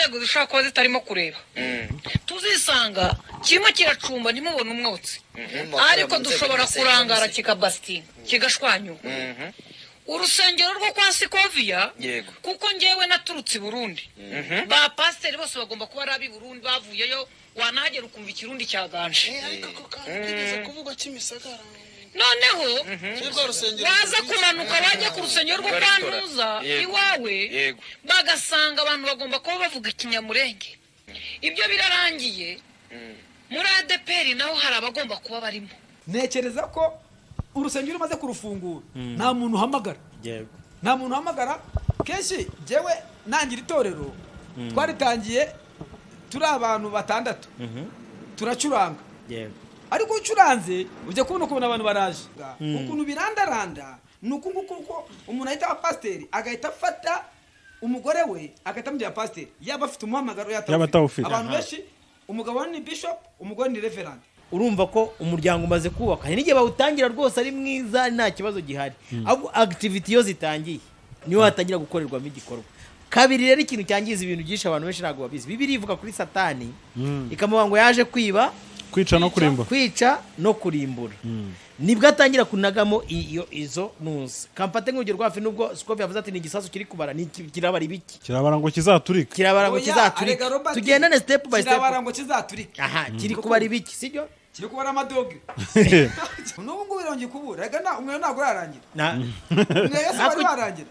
inzego zishobora kuba zitarimo kureba, tuzisanga kirimo kiracumba ntimubone umwotsi, ariko dushobora kurangara kikabasitinga, kigashwanyuka urusengero rwo kwa Sikoviya. Kuko ngewe naturutse i Burundi, ba pasiteri bose bagomba kuba ari ab'i Burundi bavuyeyo, wanahagera ukumva Ikirundi cyaganje. Ariko ako kantu kigeze kuvugwa Kimisagara. Noneho Kuri rwa rusengero. waza kumanuka wajya ku rusengero rwo kwa Ntuza iwawe, bagasanga abantu bagomba kuba bavuga Ikinyamurenge. Ibyo birarangiye. Muri ADEPR naho hari abagomba kuba barimo. Ntekereza ko urusengero umaze kurufungura nta muntu uhamagara, nta muntu uhamagara. Kenshi njyewe nangira itorero, twaritangiye turi abantu batandatu, turacuranga. Ariko ucuranze ujya kubona ukabona abantu baraje. Ukuntu birandaranda ni uku nguku, kuko umuntu ahita aba pasiteri, agahita afata umugore we agahita amugira pasiteri, yaba afite umuhamagaro Yaba atawufite. Abantu benshi, umugabo ni bishop, umugore ni reverend. Urumva ko umuryango umaze kubaka, hari n'igihe bawutangira rwose ari mwiza, nta kibazo gihari, ahubwo activity iyo zitangiye niho hatangira gukorerwamo igikorwa. Kabiri rero, ikintu cyangiza ibintu byinshi, abantu benshi ntabwo babizi, Bibiliya ivuga kuri Satani, ikamuvuga ngo yaje kwiba, kwica no kurimbura. Kwica no kurimbura. Nibwo atangira kunagamo iyo izo nuza kampate nk'urugero rwa hafi. Nubwo Sikovi yavuze ati ni igisasu kiri kubara, ni kirabara ibiki? Kirabara ngo kizaturike. Kirabara ngo Oya, kizaturike. arega Robert, Tugendane step by step. Kirabara ngo kizaturike. Aha kiri kubara ibiki, sibyo? Kiri kubara amadoge n'ubu ngubu birongeye kubura. Rega na umweyo ntabwo urarangira. Umweyo se wari warangira?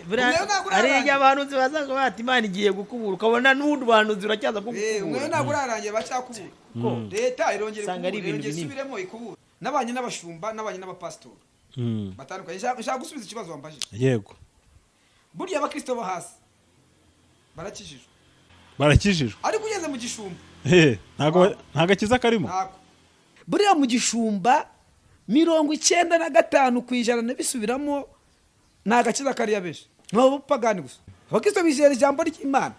Umweyo ntabwo Hari urarangira. igihe abahanuzi bazaga bati Imana igiye gukubura, ukabona n'ubundi buhanuzi buracyaza bwo Umweyo gukubura. ntabwo urarangira, bacyakubura. Ko Leta irongera usanga ari ikubura, ibintu irongera binini. isubiremo ikubura. N'abanye n'abashumba, n'abanye n'abapasitori batandukanye. Nshaka gusubiza ikibazo wambajije. Burya abakristo bo hasi barakijijwe. Barakijijwe. Ariko ugeze mu gishumba, Ntago nta gakiza karimo. Ntako. Buriya mu gishumba 95% nabisubiramo, nta gakiza kariya. Benshi ni abapagani gusa. Abakristo bizera ijambo ry'Imana.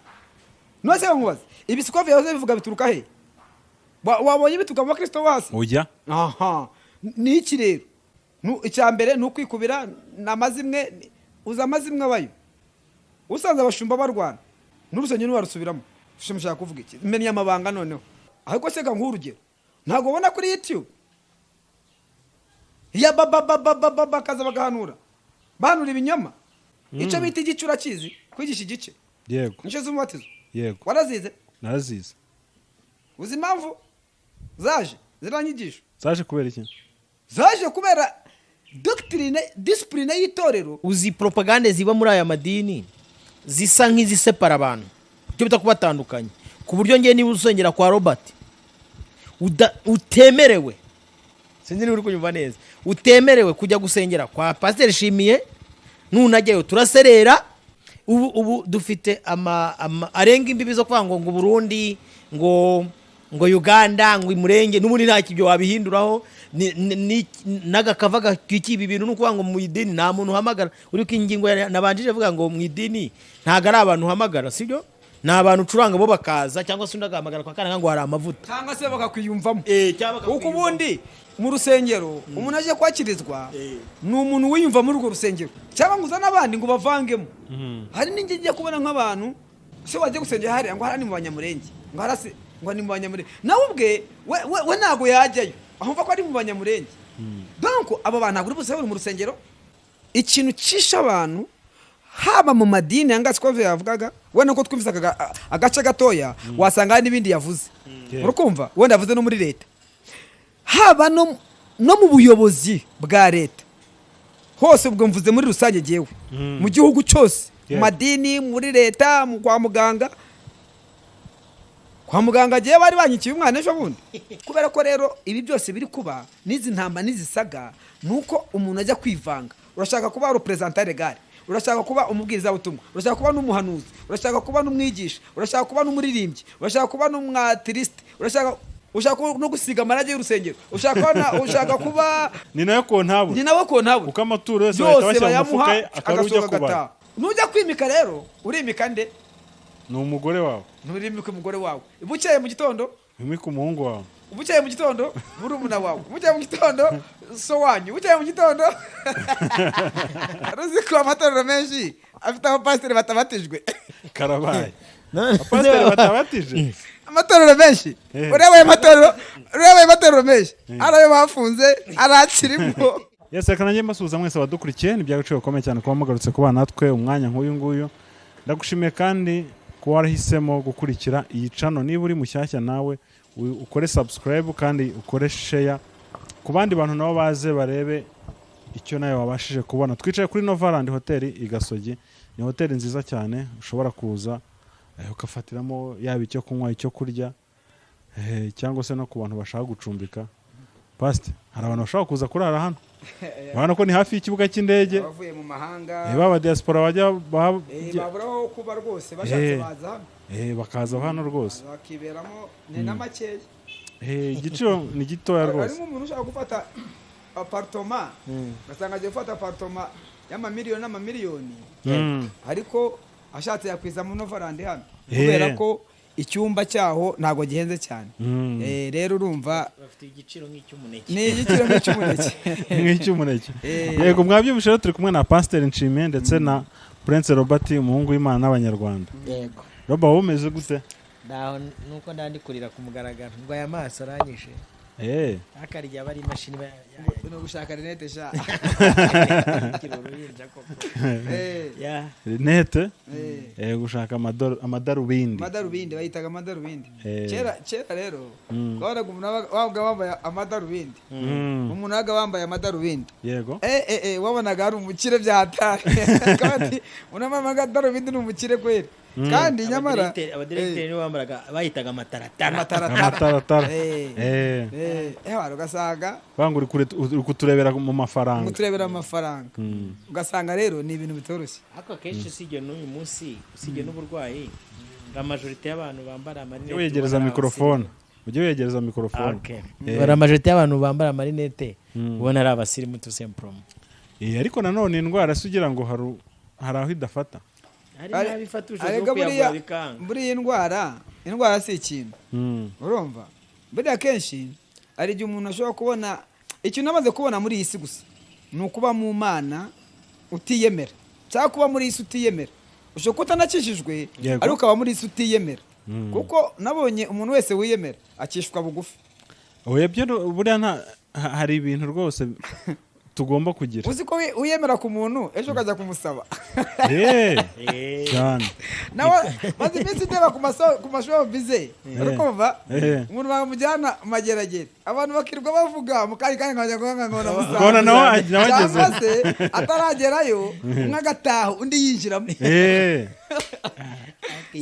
None se nkubaze, ibi Sikovi yahoze bivuga bituruka he? Wabonye bituruka mu bakristo bo hasi? Ujya. Aha ni iki rero? Icya mbere ni ukwikubira, ni amazimwe. Uzi amazimwe abayo? Usanze abashumba barwana n'urusengero ntiwarusubiramo. Mushaka kuvuga iki? Menya amabanga noneho. Ariko se ga nk'urugero, ntabwo ubona kuri YouTube ya bababababa bakaza bagahanura, bahanura ibinyoma? Icyo bita igice urakizi? Kwigisha igice. Yego. Nicyo z'umubatizo. Yego. Warazize? Narazize. Uzi impamvu zaje ziriya nyigisho? Zaje kubera iki? Zaje kubera doctrine, discipline y'itorero. Uzi propagande ziba muri aya madini zisa nk'izisepara abantu, icyo bita kubatandukanya, ku buryo ngewe niba usengera kwa Robert utemerewe, sinzi niba uri kunyumva neza, utemerewe kujya gusengera kwa Pasiteri Shimiye. Nunajyayo turaserera. Ubu dufite ama arenga imbibi zo kuvuga ngo Burundi, ngo Uganda, ngo Imurenge, n'ubundi nta kibyo wabihinduraho. N'agakava gatwikiye ibi bintu ni ukuvuga ngo mu idini nta muntu uhamagara. Uri ko ingingo nabanjije avuga ngo mu idini ntabwo ari abantu uhamagara, sibyo? Ni abantu ucuranga bo bakaza, cyangwa se undi agahamagara kwa kanaka ngo hari amavuta. Cyangwa se bakakwiyumvamo. Cyangwa Kuko bakakwiyumvamo. ubundi mu rusengero umuntu aje kwakirizwa ni umuntu wiyumva muri urwo rusengero, cyangwa ngo uzane abandi ngo bavangemo. Hari n'ingi ngiye kubona nk'abantu se wagiye gusengera hariya, ngo hariya ni mu Banyamurenge, ngo hariya se ngo ni mu Banyamurenge, nawe ubwe we ntabwo yajyayo, ahumva ko ari mu Banyamurenge. Donc abo bantu ntabwo uri buze mu rusengero. Ikintu cyishe abantu, haba mu madini yanga Sikove yavugaga, wenda ko twumvise agace gatoya, wasanga hari n'ibindi yavuze. Urukumva wenda yavuze no muri leta, haba no mu buyobozi bwa leta hose. Ubwo mvuze muri rusange ngewe, mu gihugu cyose, mu madini, muri leta, kwa muganga. Kwa muganga agiye bari banyikiye umwana ejo bundi. Kubera ko rero ibi byose biri kuba n'izi ntamba n'izisaga, ni uko umuntu ajya kwivanga. Urashaka kuba représentant légal, urashaka kuba umubwirizabutumwa, urashaka kuba n'umuhanuzi, urashaka kuba n'umwigisha, urashaka kuba n'umuririmbyi, urashaka kuba n'umwatirisite, ushaka no gusiga amarangi y'urusengero, ushaka kuba Ni nayo kontabure. Ni nawe kontabure. Kuko amaturo yose bahita Yose bashyira mu mufuka bayamuha, ye, akaba ari ujya agasohoka, kubara. agataha. Nujya kwimika rero, urimika nde? Ni umugore wawe. Nturimike umugore wawe. Bukeye mu gitondo, Wimike umuhungu wawe. bukeye mu gitondo murumuna wawe, bukeye mu gitondo so wanyu, bukeye mu gitondo. Uzi ko amatorero menshi afite abapasiteri batabatijwe? Karabaye. Abapasiteri batabatije. Amatorero menshi, ureba ayo matorero, ureba ayo matorero menshi, ari ayo bafunze, ari akirimo. Yes, reka nanjye mbasuhuza mwese abadukurikiye. Ni iby'agaciro gakomeye cyane kuba mugarutse kubana natwe umwanya nk'uyu nguyu. Ndagushimiye kandi kuba warahisemo gukurikira iyi channel. Niba uri mushyashya nawe ukore subscribe kandi ukore share ku bandi bantu nabo baze barebe icyo nawe wabashije kubona. Twicaye kuri Novaland Hotel i Gasogi. Ni hoteli nziza cyane ushobora kuza ugafatiramo yaba icyo kunywa, icyo kurya, cyangwa se no ku bantu bashaka gucumbika. Pastor, hari abantu bashobora kuza kurara hano, urabona ko ni hafi y'ikibuga cy'indege. Abavuye mu mahanga, baba diaspora bajya baburaho kuba rwose, bashatse baza hano. Bakaza hano rwose bakiberamo, ni na makeya. Igiciro ni gitoya rwose. Harimo umuntu ushaka gufata apartoma, ugasanga agiye gufata apartoma y'amamiliyoni n'amamiliyoni, ariko ashatse yakwiza mu Novaland hano, kubera ko icyumba cyaho ntabwo gihenze cyane. Rero urumva bafite igiciro nk'icy'umuneke. Ni igiciro nk'icy'umuneke. Nk'icy'umuneke. Yego, mwabyumvise rero, turi kumwe na Pastor Nshimiye ndetse na Prince Robert, umuhungu w'Imana n'Abanyarwanda. Yego. Robert, wowe umeze gute? Ndaho, nuko ndandikurira ku mugaragaro ngo aya maso aranyishe. Akarya bari imashini. No gushaka rinete sha. Uruhinja koko. Ya. Rinete, gushaka amadarubindi. Amadarubindi bayitaga amadarubindi. Kera kera rero wabonaga umuntu wabaga wambaye amadarubindi. Umuntu wabaga wambaye amadarubindi. Yego. Wabonaga ari umukire bya hatari. Kandi umuntu wambaye amadarubindi ni umukire kweri. Kandi nyamara abadiregiteri nibo bambaraga, bayitaga amataratara. Amataratara. Ugasanga banga uri kuturebera mu mafaranga. Muturebera mu mafaranga. Ugasanga rero ni ibintu bitoroshye. Ariko akenshi usibye n'uyu munsi, usibye n'uburwayi, la majorité y'abantu bambara amarinete. Ujye wegereza mikrofone. Ujye wegereza mikrofone. La majorité y'abantu bambara amarinete ubona ari abasirimu tout simplement. Ariko nanone indwara se ugira ngo hari aho idafata. Hari n'abifata ubushobozi bwo kuyagura bikanga. Buriya indwara si ikintu. Urumva? Buriya kenshi hari igihe umuntu ashobora kubona ikintu amaze kubona muri iyi si gusa, ni ukuba mu Mana utiyemera, cyangwa kuba muri iyi si utiyemera. Ushobora kuba utanakijijwe ariko ukaba muri iyi si utiyemera. Kuko nabonye umuntu wese wiyemera akishwa bugufi. Oya, byo buriya hari ibintu rwose tugomba kugira. Uzi ko wiyemera ku muntu ejo ukajya kumusaba. Cyane. Nawe maze iminsi ndeba ku mashuri bize, urikumva umuntu bamujyana mageragere, abantu bakirwa bavuga mu kandi kandi nkajya nkabona musaza. Nkabona nawe ageze. Cyangwa se ataragerayo, umwe agataha undi yinjiramo.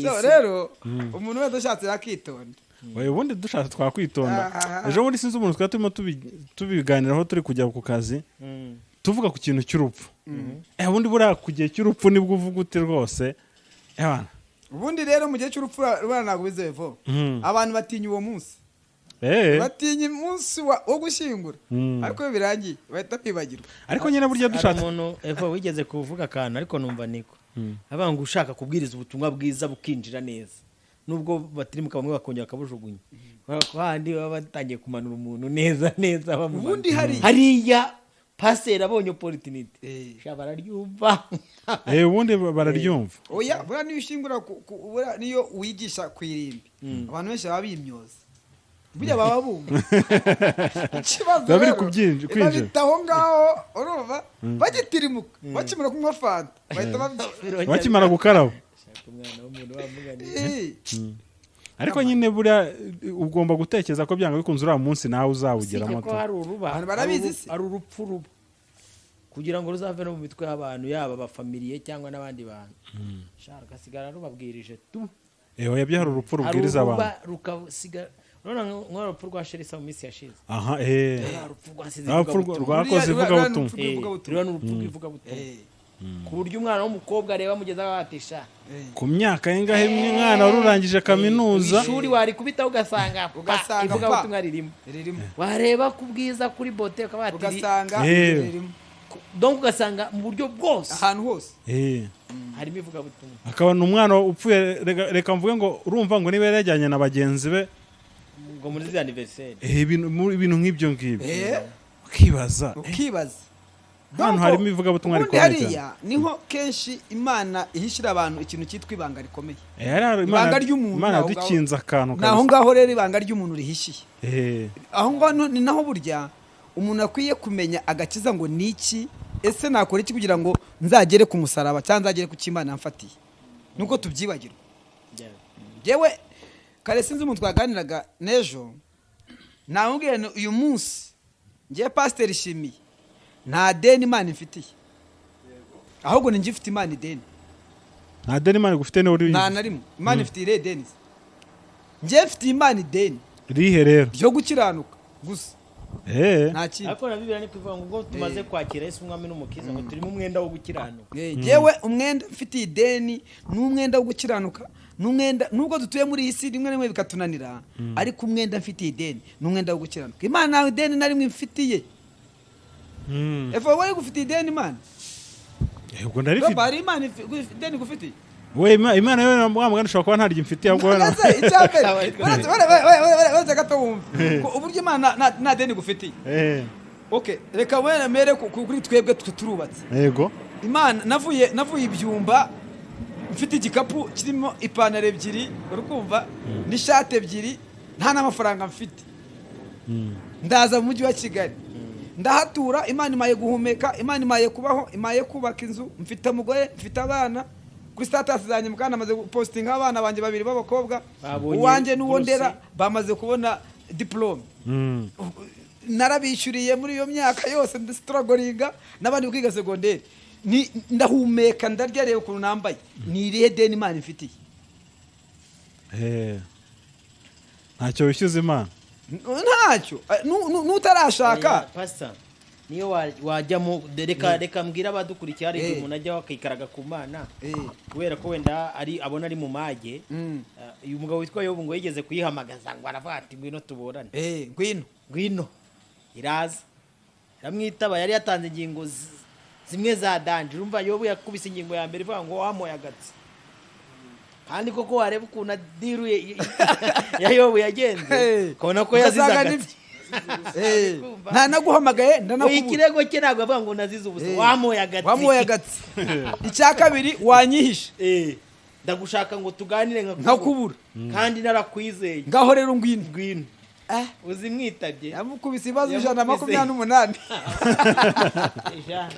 So rero umuntu wese ashatse yakitonda. Oya, ubundi dushatse twakwitonda. Ejo bundi sinzi umuntu twari turimo tubiganiraho turi kujya ku kazi, tuvuga ku kintu cy'urupfu. Ubundi buriya ku gihe cy'urupfu nibwo uvuga uti rwose. Ubundi rero mu gihe cy'urupfu rubana ntabwo bizeye vuba. Abantu batinya uwo munsi. Batinya umunsi wo gushyingura. Ariko iyo birangiye bahita bibagirwa. Ariko nyine burya dushatse. Umuntu Eva wigeze kuvuga akantu ariko numva niko. Abanga ushaka kubwiriza ubutumwa bwiza bukinjira neza. Nubwo batirimuka bamwe bakongera bakabujugunya. Handi baba batangiye kumanura umuntu neza neza bamumanura. Ubundi hariya pasteur abonye opportunity. Sha bararyumva. Ubundi bararyumva. Oya, buriya niyo ushingura buriya niyo wigisha ku irimbi. Abantu benshi baba bimyoza. Burya baba bumva. Ikibazo biri kubyinjira. Babitaho ngaho urumva bagitirimuka bakimara kunywa fanta bahita bakimara gukaraba. Umwana w'umuntu wamuganiye. Ariko nyine buriya ugomba gutekereza ko byanga bikunze uriya munsi nawe uzawugeramo. Ko hari uruba, barabizi se. Hari urupfu ruba kugira ngo ruzave no mu mitwe y'abantu, yaba abafamiliye cyangwa n'abandi bantu. Sha rugasigara rubabwirije tu. Oya, byo hari urupfu rubwiriza abantu. Rukasigara. Urabona nk'urupfu rwa Sherisa mu minsi yashize. Aha, Urupfu rwasize ivugabutumwa. Rwakoze ivugabutumwa. Ruriya ni urupfu rw'ivugabutumwa. Ku buryo umwana w'umukobwa areba mugeza abatisha. Ku myaka y'ingahe umwana warurangije kaminuza. Ishuri warikubita ugasanga ivugabutumwa ririmo. Wareba ku bwiza kuri bote ukaba ugasanga ririmo. Donc ugasanga mu buryo bwose ahantu hose harimo ivugabutumwa. Akaba umwana upfuye, reka mvuge ngo urumva ngo niba yarajyanye na bagenzi be ngo muri za anniversaire. Ibintu nk'ibyo ngibyo. Ukibaza. Ukibaza. Hano harimo ivugabutumwa Ubundi rikomeye cyane. hariya niho kenshi Imana ihishira abantu ikintu cyitwa ibanga rikomeye. Hariya Ibanga ry'umuntu Imana aho ngaho. yadukinze akantu Ni aho kabisa. ngaho rero ibanga ry'umuntu rihishiye. Aho ngaho ni naho burya umuntu akwiye kumenya agakiza ngo ni iki, ese nakora iki kugira ngo nzagere ku musaraba cyangwa nzagere ku cyo Imana yamfatiye, nuko tubyibagirwa. Yewe kare sinzi umuntu twaganiraga n'ejo, namubwiye nti uyu munsi ngiye pasiteri Shimiye nta deni Imana imfitiye, ahubwo ni njye ifite Imana ideni. Nta deni Imana igufite, niwe uri Nta na rimwe Imana ifitiye irihe deni se? Njye mfitiye Imana ideni rihe rero ryo gukiranuka gusa, nta kindi. Ariko na Bibiliya ni kuvuga ngo ubwo tumaze kwakira Yesu umwami n'umukiza, ngo turimo umwenda wo gukiranuka. Yewe umwenda mfitiye ideni ni umwenda wo gukiranuka, ni umwenda nubwo dutuye muri iyi si rimwe na rimwe bikatunanira, ariko umwenda mfitiye ideni ni umwenda wo gukiranuka. Imana ntawe ideni na rimwe mfitiye. Evo wowe gufitiye ideni Imana? Ubwo ndarifite. Roba, hari Imana ideni igufitiye? We Imana yo wa mugani ushobora kuba ntaryo mfitiye, ahubwo we Ese icya mbere uretse gato wumve ko uburyo Imana nta deni igufitiye. Okay, reka wenda mere kuri twebwe turubatse. Yego. Imana navuye ibyumba mfite igikapu kirimo ipantaro ebyiri, uri kumva, n'ishati ebyiri, nta n'amafaranga mfite. Ndaza mu mujyi wa Kigali ndahatura, Imana imaye guhumeka, Imana imaye kubaho, imaye kubaka inzu, mfite umugore, mfite abana. Kuri status zanjye mukana amaze gupostinga abana banjye babiri b'abakobwa, Babonye uwanjye n'uwo buruse. ndera bamaze kubona diplome. Narabishyuriye muri iyo myaka yose ndasitorogoringa n'abandi kwiga segonderi. Ni ndahumeka, ndarya, reba ukuntu nambaye. Ni irihe deni Imana imfitiye? Ntacyo wishyuza Imana. Ntacyo. N'utarashaka. Pastor, niyo wajyamo, reka mbwira abadukurikiye, hari igihe umuntu ajyaho akikaraga ku Mana kubera ko wenda ari abona ari mu mage. Uyu mugabo witwa Yobu ngo yigeze kuyihamagaza, ngo aravuga ati ngwino tuburane. Ngwino. Ngwino, iraza iramwitaba. Yari yatanze ingingo zimwe za danger. Urumva Yobu yakubise ingingo ya mbere ivuga ngo wamoye agatsi, kandi koko wareba ukuntu adiruye ya Yobu yagenze, ukabona ko yazize Ugasanga agatsi. Nta naguhamagaye, Oya, ndanakubura. Ikirego cye ntabwo avuga ngo nazize ubusa. Wamoye agatsi. Wamoye agatsi. Icya kabiri, wanyihishe. Ndagushaka ngo tuganire nkakubura, kandi narakwizeye. Ngaho rero ngwino. Ngwino. Uzimwitabye. Yamukubise ibibazo ijana na Yamukubise. 28. Ija,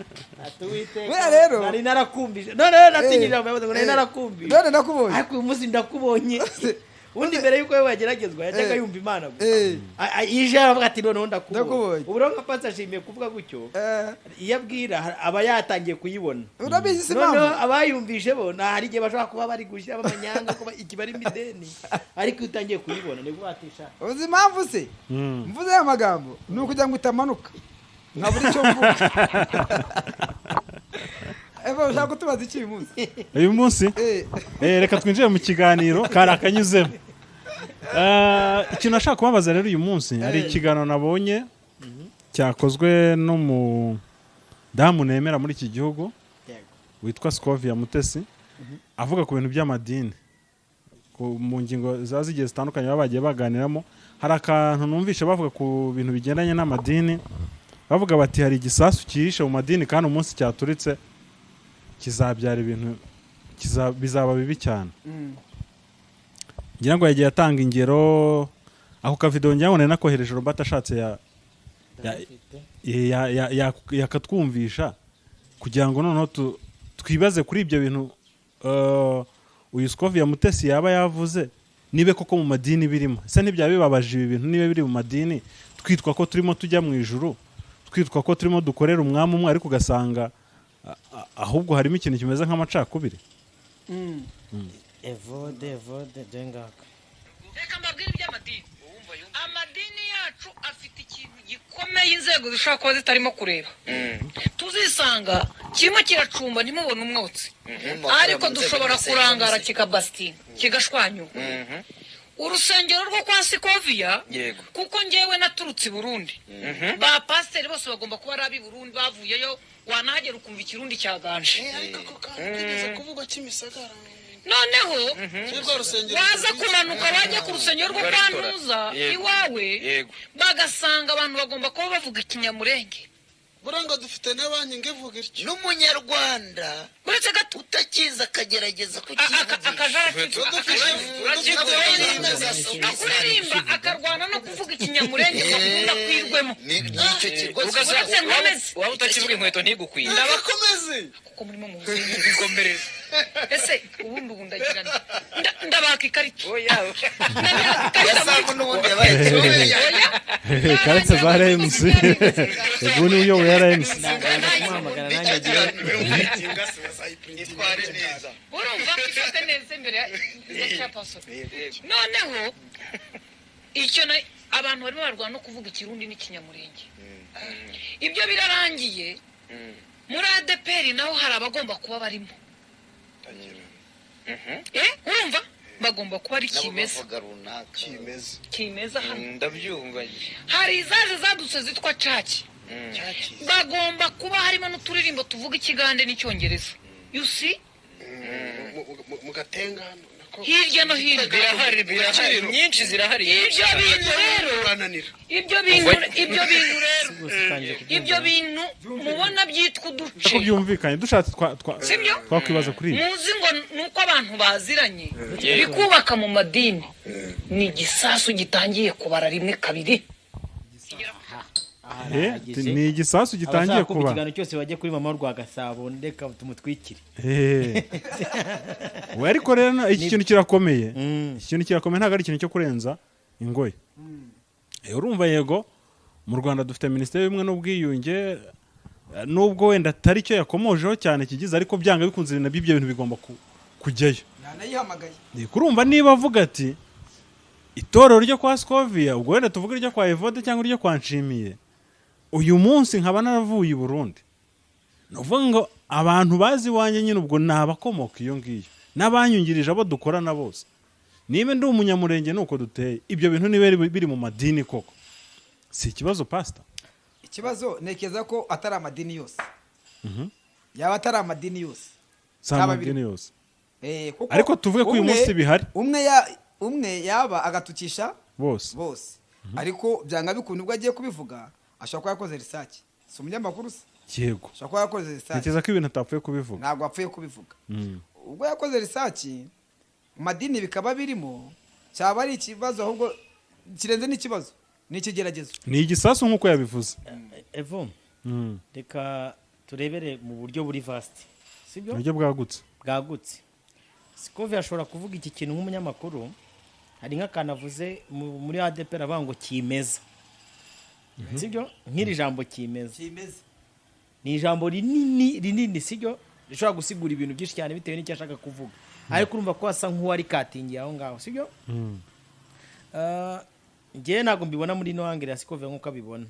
ati Uwiteka, Buriya rero- nari narakumvise none rero natinye ijambo yavuze ngo nari narakumvise, None ndakubonye. ariko uyu munsi ndakubonye. Ubundi mbere yuko we wageragezwa yajyaga yumva Imana gusa. Ije aravuga ati noneho ndakubonye. Ndakubonye. Ubu rero nka Pastor ashimiye kuvuga gutyo, iyo abwira aba yatangiye kuyibona. Urabizi si Noneho impamvu? abayumvishe bo nta hari igihe bashobora kuba bari gushyira amanyanga kuba ikiba ari imideni, ariko iyo utangiye kuyibona nibwo watisha. Uzi impamvu se mvuze aya magambo? Ni ukugira ngo utamanuka nkabura icyo mvuga. Eva, ushaka kutubaza iki uyu munsi? Uyu munsi reka twinjire mu kiganiro kari akanyuzemo. Ikintu nashaka kubabaza rero uyu munsi, hari ikiganiro nabonye cyakozwe n'umudamu nemera muri iki gihugu witwa Scovia Mutesi, avuga ku bintu by'amadini mu ngingo ziba zigiye zitandukanye baba bagiye baganiramo. Hari akantu numvishe bavuga ku bintu bigendanye n'amadini, bavuga bati hari igisasu cyihishe mu madini, kandi umunsi cyaturitse kizabyara ibintu bizaba bibi cyane. Ngira ngo yagiye atanga ingero. Ako kavidewo ngira ngo nari nakohereje Robert, ashatse yakatwumvisha kugira ngo noneho twibaze kuri ibyo bintu uyu Scovia Mutesi yaba yavuze, nibe koko mu madini birimo. Ese ntibyaba bibabaje ibi bintu niba biri mu madini, twitwa ko turimo tujya mu ijuru, twitwa ko turimo dukorera umwami umwe, ariko ugasanga ahubwo harimo ikintu kimeze nk'amacakubiri? Evode, evode dengaka. Reka mbabwire iby'amadini. Amadini yacu afite ikintu gikomeye inzego zishobora kuba zitarimo kureba. Tuzisanga kirimo kiracumba ntimubone umwotsi, ariko dushobora kurangara kikabasitinga kigashwanyuka. Urusengero rwo kwa Sikoviya, kuko ngewe naturutse i Burundi, ba pasiteri bose bagomba kuba ari ab'i Burundi bavuyeyo, wanahagera ukumva ikirundi cyaganje. Ariko ako kantu kigeze kuvugwa Kimisagara. Noneho Ni rwa rusengero waza kumanuka wajya ku rusengero rwo kwa Ntuza iwawe, bagasanga abantu bagomba kuba bavuga ikinyamurenge. Buranga dufite na banki ngo ivuga ityo. N'umunyarwanda Uretse gato utakizi akagerageza kukivugisha. Akuririmba akarwana no kuvuga ikinyamurenge ngo akunda kwirwemo. Nicyo kirwa. Uretse nkomeze. Waba utakivuga, inkweto ntigukwiye. Ndabakomeze. Kuko murimo mu buzima. Bikomereze. Ese ubundi ubu ndagira nti ndabaka ikarita. Oya. Ndabaka ikarita. Yasamu n'ubundi yabaye kimwe. Karetse za RMC, ubwo niwe uyoboye RMC. Kumuhamagara nanjye agira. Itware neza. Urumva ifate neza imbere ya chairperson. Noneho icyo na abantu barimo barwana no kuvuga ikirundi n'ikinyamurenge, ibyo birarangiye. Muri ADEPR naho hari abagomba kuba barimo. Urumva bagomba kuba ari Nabo kimeza. bavuga runaka. Kimeze. Kimeza hano. Ndabyumva. Hari izaje zadutse zitwa church, bagomba kuba harimo n'uturirimbo tuvuga ikigande n'icyongereza, you see. Mu gatenga hano nako. Hirya no hino. Birahari, birahari, nyinshi zirahari. Ibyo bintu rero, Urananira. ibyo bintu rero, ibyo bintu mubona byitwa uduce. Ko byumvikanye, dushatse Sibyo? twakwibaza kuri ibi. Muzi ngo ni uko abantu baziranye bikubaka mu madini, ni igisasu gitangiye kubara rimwe, kabiri. Ni igisasu gitangiye Abashaka kumva kuba. ikiganiro cyose bajye kuri Mama rwa Gasabo, reka tumutwikire. We ariko rero iki kintu kirakomeye, iki kintu kirakomeye, ntabwo ari ikintu cyo kurenza ingoyi. Urumva, yego, mu Rwanda dufite Minisiteri y'Ubumwe n'Ubwiyunge, nubwo wenda atari cyo yakomojeho cyane kigize, ariko byanga bikunze ibintu by'ibyo bintu bigomba kujyayo. Yanayihamagaye. Kurumva niba avuga ati itorero ryo kwa Scovia, ubwo wenda tuvuge iryo kwa Evode cyangwa iryo kwa Nshimiye, uyu munsi nkaba naravuye i Burundi, ni ukuvuga ngo abantu bazi iwanjye nyine ubwo ni abakomoka iyo ngiyo n'abanyungirije, abo dukorana bose, niba ndi umunyamurenge ni uko duteye. Ibyo bintu niba biri mu madini koko, si ikibazo, pasita? Ikibazo ntekereza ko atari amadini yose, yaba atari amadini yose. Si Yaba amadini biri- yose. Kuko Ariko tuvuge ko uyu munsi bihari. Umwe yaba agatukisha bose. Bose. Ariko byanga bikunda, ubwo agiye kubivuga ashobora kuba yakoze research. Si umunyamakuru se? Yego. Ashobora kuba yakoze research. Ntekereza ko ibintu atapfuye kubivuga. Ntabwo apfuye kubivuga. Ubwo yakoze research mu madini bikaba birimo, cyaba ari ikibazo, ahubwo kirenze n'ikibazo, ni ikigeragezo. Ni igisasu nk'uko yabivuze. Evo, reka turebere mu buryo buri vaste, sibyo? Mu buryo bwagutse. Bwagutse. Scovia ashobora kuvuga iki kintu nk'umunyamakuru. Hari nk'akantu avuze muri ADEPR avuga ngo kimeza, sibyo? Nk'iri jambo kimeza Kimeze. ni ijambo rinini rinini, sibyo? Rishobora gusigura ibintu byinshi cyane bitewe n'icyo ashaka kuvuga, ariko urumva ko asa nk'uwarikatingiye aho ngaho, sibyo? Njyewe ntabwo mbibona muri ino angle ya Scovia nk'uko abibona.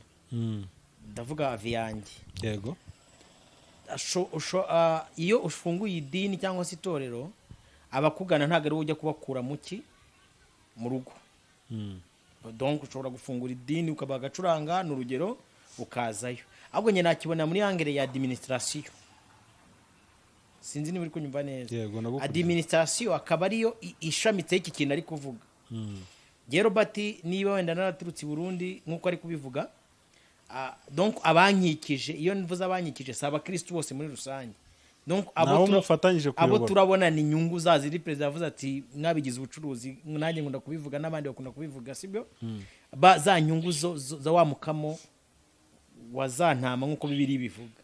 Ndavuga avis yanjye. Yego. Iyo ufunguye idini cyangwa se itorero, abakugana ntabwo ari wowe ujya kubakura mu ki, mu rugo. Donc ushobora gufungura idini ukaba agacuranga, ni urugero, ukazayo. Ahubwo njye nakibona muri angle ya administration. Sinzi niba uri kunyumva neza. Yego, ndagukurikiye. Administration akaba ariyo ishamitseho iki kintu ari kuvuga. Njye Robert, niba wenda naraturutse i Burundi nk'uko ari kubivuga, donc abankikije, iyo mvuze abankikije si abakristu bose muri rusange, donc abo Nabo mufatanyije abo kuyobora. turabona ni inyungu zaziri. Perezida yavuze ati mwabigize ubucuruzi, nanjye nkunda kubivuga n'abandi bakunda kubivuga, sibyo? Ba za nyungu zo wa mukamo wa za ntama nk'uko Bibiri bivuga,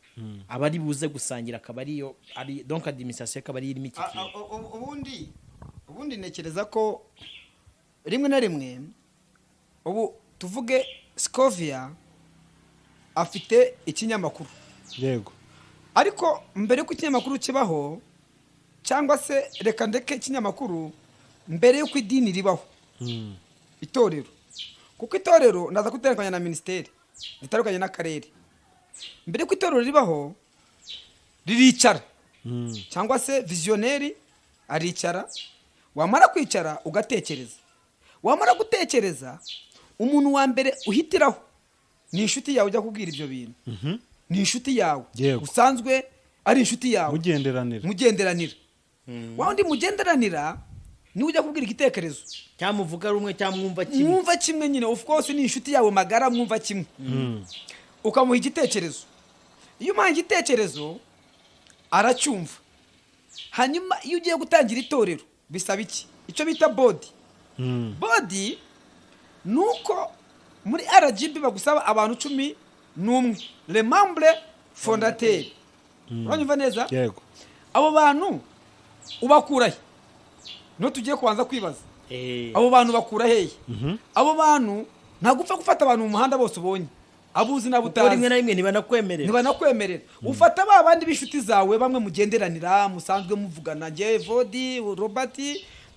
aba ari buze gusangira, akaba ariyo ari donc administration akaba ariyo irimo iki kintu. Ubundi ntekereza ko rimwe na rimwe, ubu tuvuge Scovia afite ikinyamakuru. Yego. Ariko mbere y'uko ikinyamakuru kibaho, cyangwa se reka ndeke ikinyamakuru, mbere y'uko idini ribaho, itorero, kuko itorero ndaza kutandukanya na minisiteri, ritandukanye n'akarere, mbere y'uko itorero ribaho riricara, cyangwa se visionnaire aricara. Wamara kwicara ugatekereza, wamara gutekereza, umuntu wa mbere uhitiraho ni inshuti yawe ujya kubwira ibyo bintu, ni inshuti yawe usanzwe ari inshuti yawe. Mugenderanira. Mugenderanira. Wa wundi mugenderanira niwe ujya kubwira igitekerezo. Cyangwa muvuga rumwe cyangwa mwumva kimwe. Mwumva kimwe nyine, of course, ni inshuti yawe magara, mwumva kimwe, ukamuha igitekerezo. Iyo umuhaye igitekerezo aracyumva. Hanyuma iyo ugiye gutangira itorero bisaba iki? Icyo bita board. Board ni uko muri RGB bagusaba abantu 11, les membres fondateurs. Uranyumva neza? Yego. Abo bantu ubakura he? Niho tugiye kubanza kwibaza. Abo bantu bakura hehe? Abo bantu ntabwo upfa gufata abantu mu muhanda bose ubonye, abo uzi n'abo Kuko rimwe utazi. Na rimwe ntibanakwemerera. Ntibanakwemerera. Ufata ba bandi b'inshuti zawe, bamwe mugenderanira, musanzwe muvugana, njye Vodi, Robert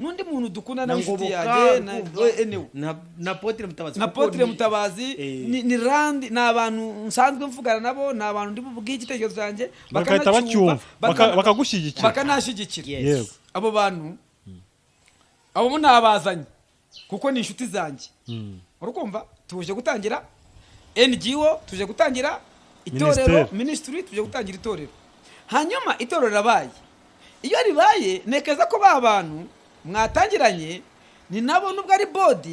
n'undi muntu dukunda Na nawe inshuti Ngoboka, yanjye na urumva? Anyway. Na Apotre Mutabazi. Na Kuko Apotre Mutabazi. Ni randi, ni abantu nsanzwe mvugana nabo, ni abantu ndi bubwiye igitekerezo cyanjye Bagahita bakanacyumva, bacyumva, bakagushyigikira. Bakanashyigikira. Yes. Yego. Abo bantu abo nabazanye kuko ni inshuti zanjye. Urukumva, tuje gutangira NGO, tuje gutangira itorero, Ministeri. Ministry, tuje gutangira itorero. Hanyuma itorero rirabaye. Iyo ribaye, nekeza ko ba bantu mwatangiranye ni nabo, nubwo ari board,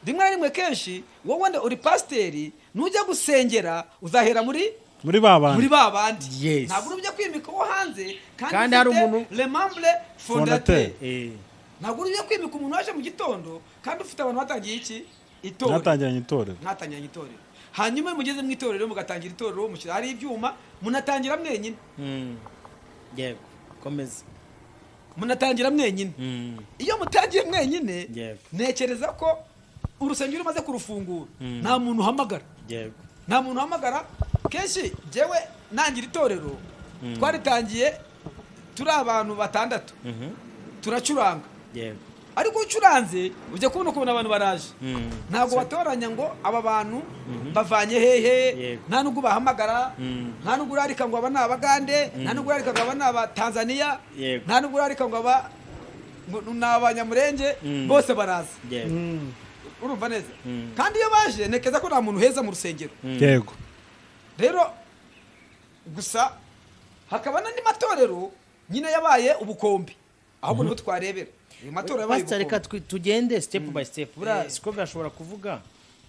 rimwe na rimwe kenshi wowe wenda uri pasiteri, nujya gusengera uzahera muri Muri ba bandi. Muri ba bandi. Yes. Ntabwo ujya kwimika uwo hanze Kandi kandi hari ufite umuntu- les membres fondateurs. Fondateur. Ntabwo ujya kwimika umuntu waje mu gitondo kandi ufite abantu batangiye iki? Itorero. Mwatangiranye itorero. Mwatangiranye itorero. Hanyuma iyo mugeze mu itorero, mugatangira itorero, mushyira hari ibyuma, munatangira mwenyine. Yego, komeza. Munatangira mwenyine. Iyo mutangiye mwenyine, ntekereza ko urusengero umaze kurufungura nta muntu uhamagara. Nta muntu uhamagara. Kenshi njyewe nangira itorero, twaritangiye turi abantu batandatu, turacuranga. Ariko ucuranze ujya kubona ukuntu abantu baraje. Ntabwo batoranya ngo aba bantu bavanye hehe. Nta nubwo bahamagara, nta nubwo urarika ngo aba ni Abagande, nta nubwo urarika ngo aba ni Abatanzaniya, nta nubwo urarika ngo aba ngo ni Abanyamurenge. Bose baraza. Urumva neza? Kandi iyo baje, ntekereza ko nta muntu uheza mu rusengero. Rero gusa hakaba n'andi matorero nyine yabaye ubukombe, ahubwo niho twarebera ayo matorero yabaye Pastor, reka ubukombe. Tugende step by step. Buriya siko birashobora kuvuga,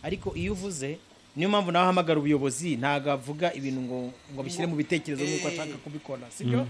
ariko iyo uvuze, niyo mpamvu nawe ahamagara ubuyobozi, ntabwo avuga ibintu ngo abishyire mu bitekerezo nk'uko ashaka kubikora, sibyo?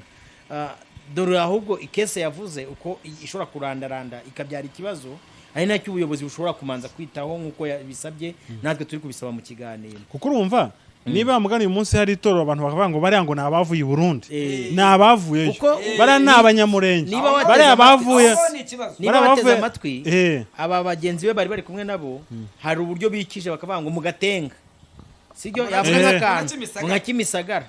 Ah, dore ahubwo ikese yavuze uko ishobora kurandaranda ikabyara ikibazo, ari nacyo ubuyobozi bushobora kumanza kwitaho nk'uko yabisabye, natwe turi kubisaba mu kiganiro. Kuko urumva, niba mugani uyu munsi hari itorero, abantu bakavuga ngo bariya ngo ni abavuye i Burundi, Eh. ni abavuyeyo, Kuko- bariya ni Abanyamurenge, Niba wateze bariya amatwi- bavuye Aho ni ikibazo. Niba Bariya bateze bavuye- amatwi, aba bagenzi be bari kumwe nabo, hari uburyo bikije bakavuga ngo mugatenga, sibyo? Yavuga nk'akantu Nka Kimisagara. Nka Kimisagara.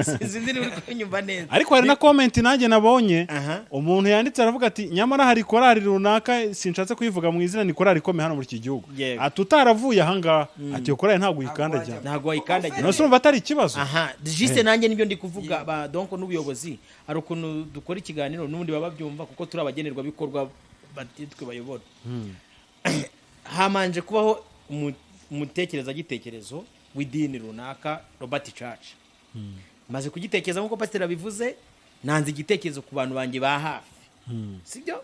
Sinzi niba uri kunyumva neza. Ariko hari na comment nanjye nabonye, Aha. umuntu yanditse aravuga ati nyamara hari korali runaka, sinshatse kuyivuga mu izina, ni korali ikomeye hano muri iki gihugu, ati utaravuye ahangaha, ati iyo korali ntabwo uyikandagira. Ntabwo wayikandagira. None se urumva atari ikibazo? Aha, juste nanjye nibyo ndi kuvuga. Ba donc n'ubuyobozi, hari ukuntu dukora ikiganiro n'ubundi baba babyumva, kuko turi abagenerwabikorwa batitwe bayobora. Hamanje kubaho umutekerezagitekerezo w'idini runaka, Robert Church. Maze kugitekereza nk'uko pasiteri abivuze, nanze igitekerezo ku bantu banjye ba hafi, sibyo?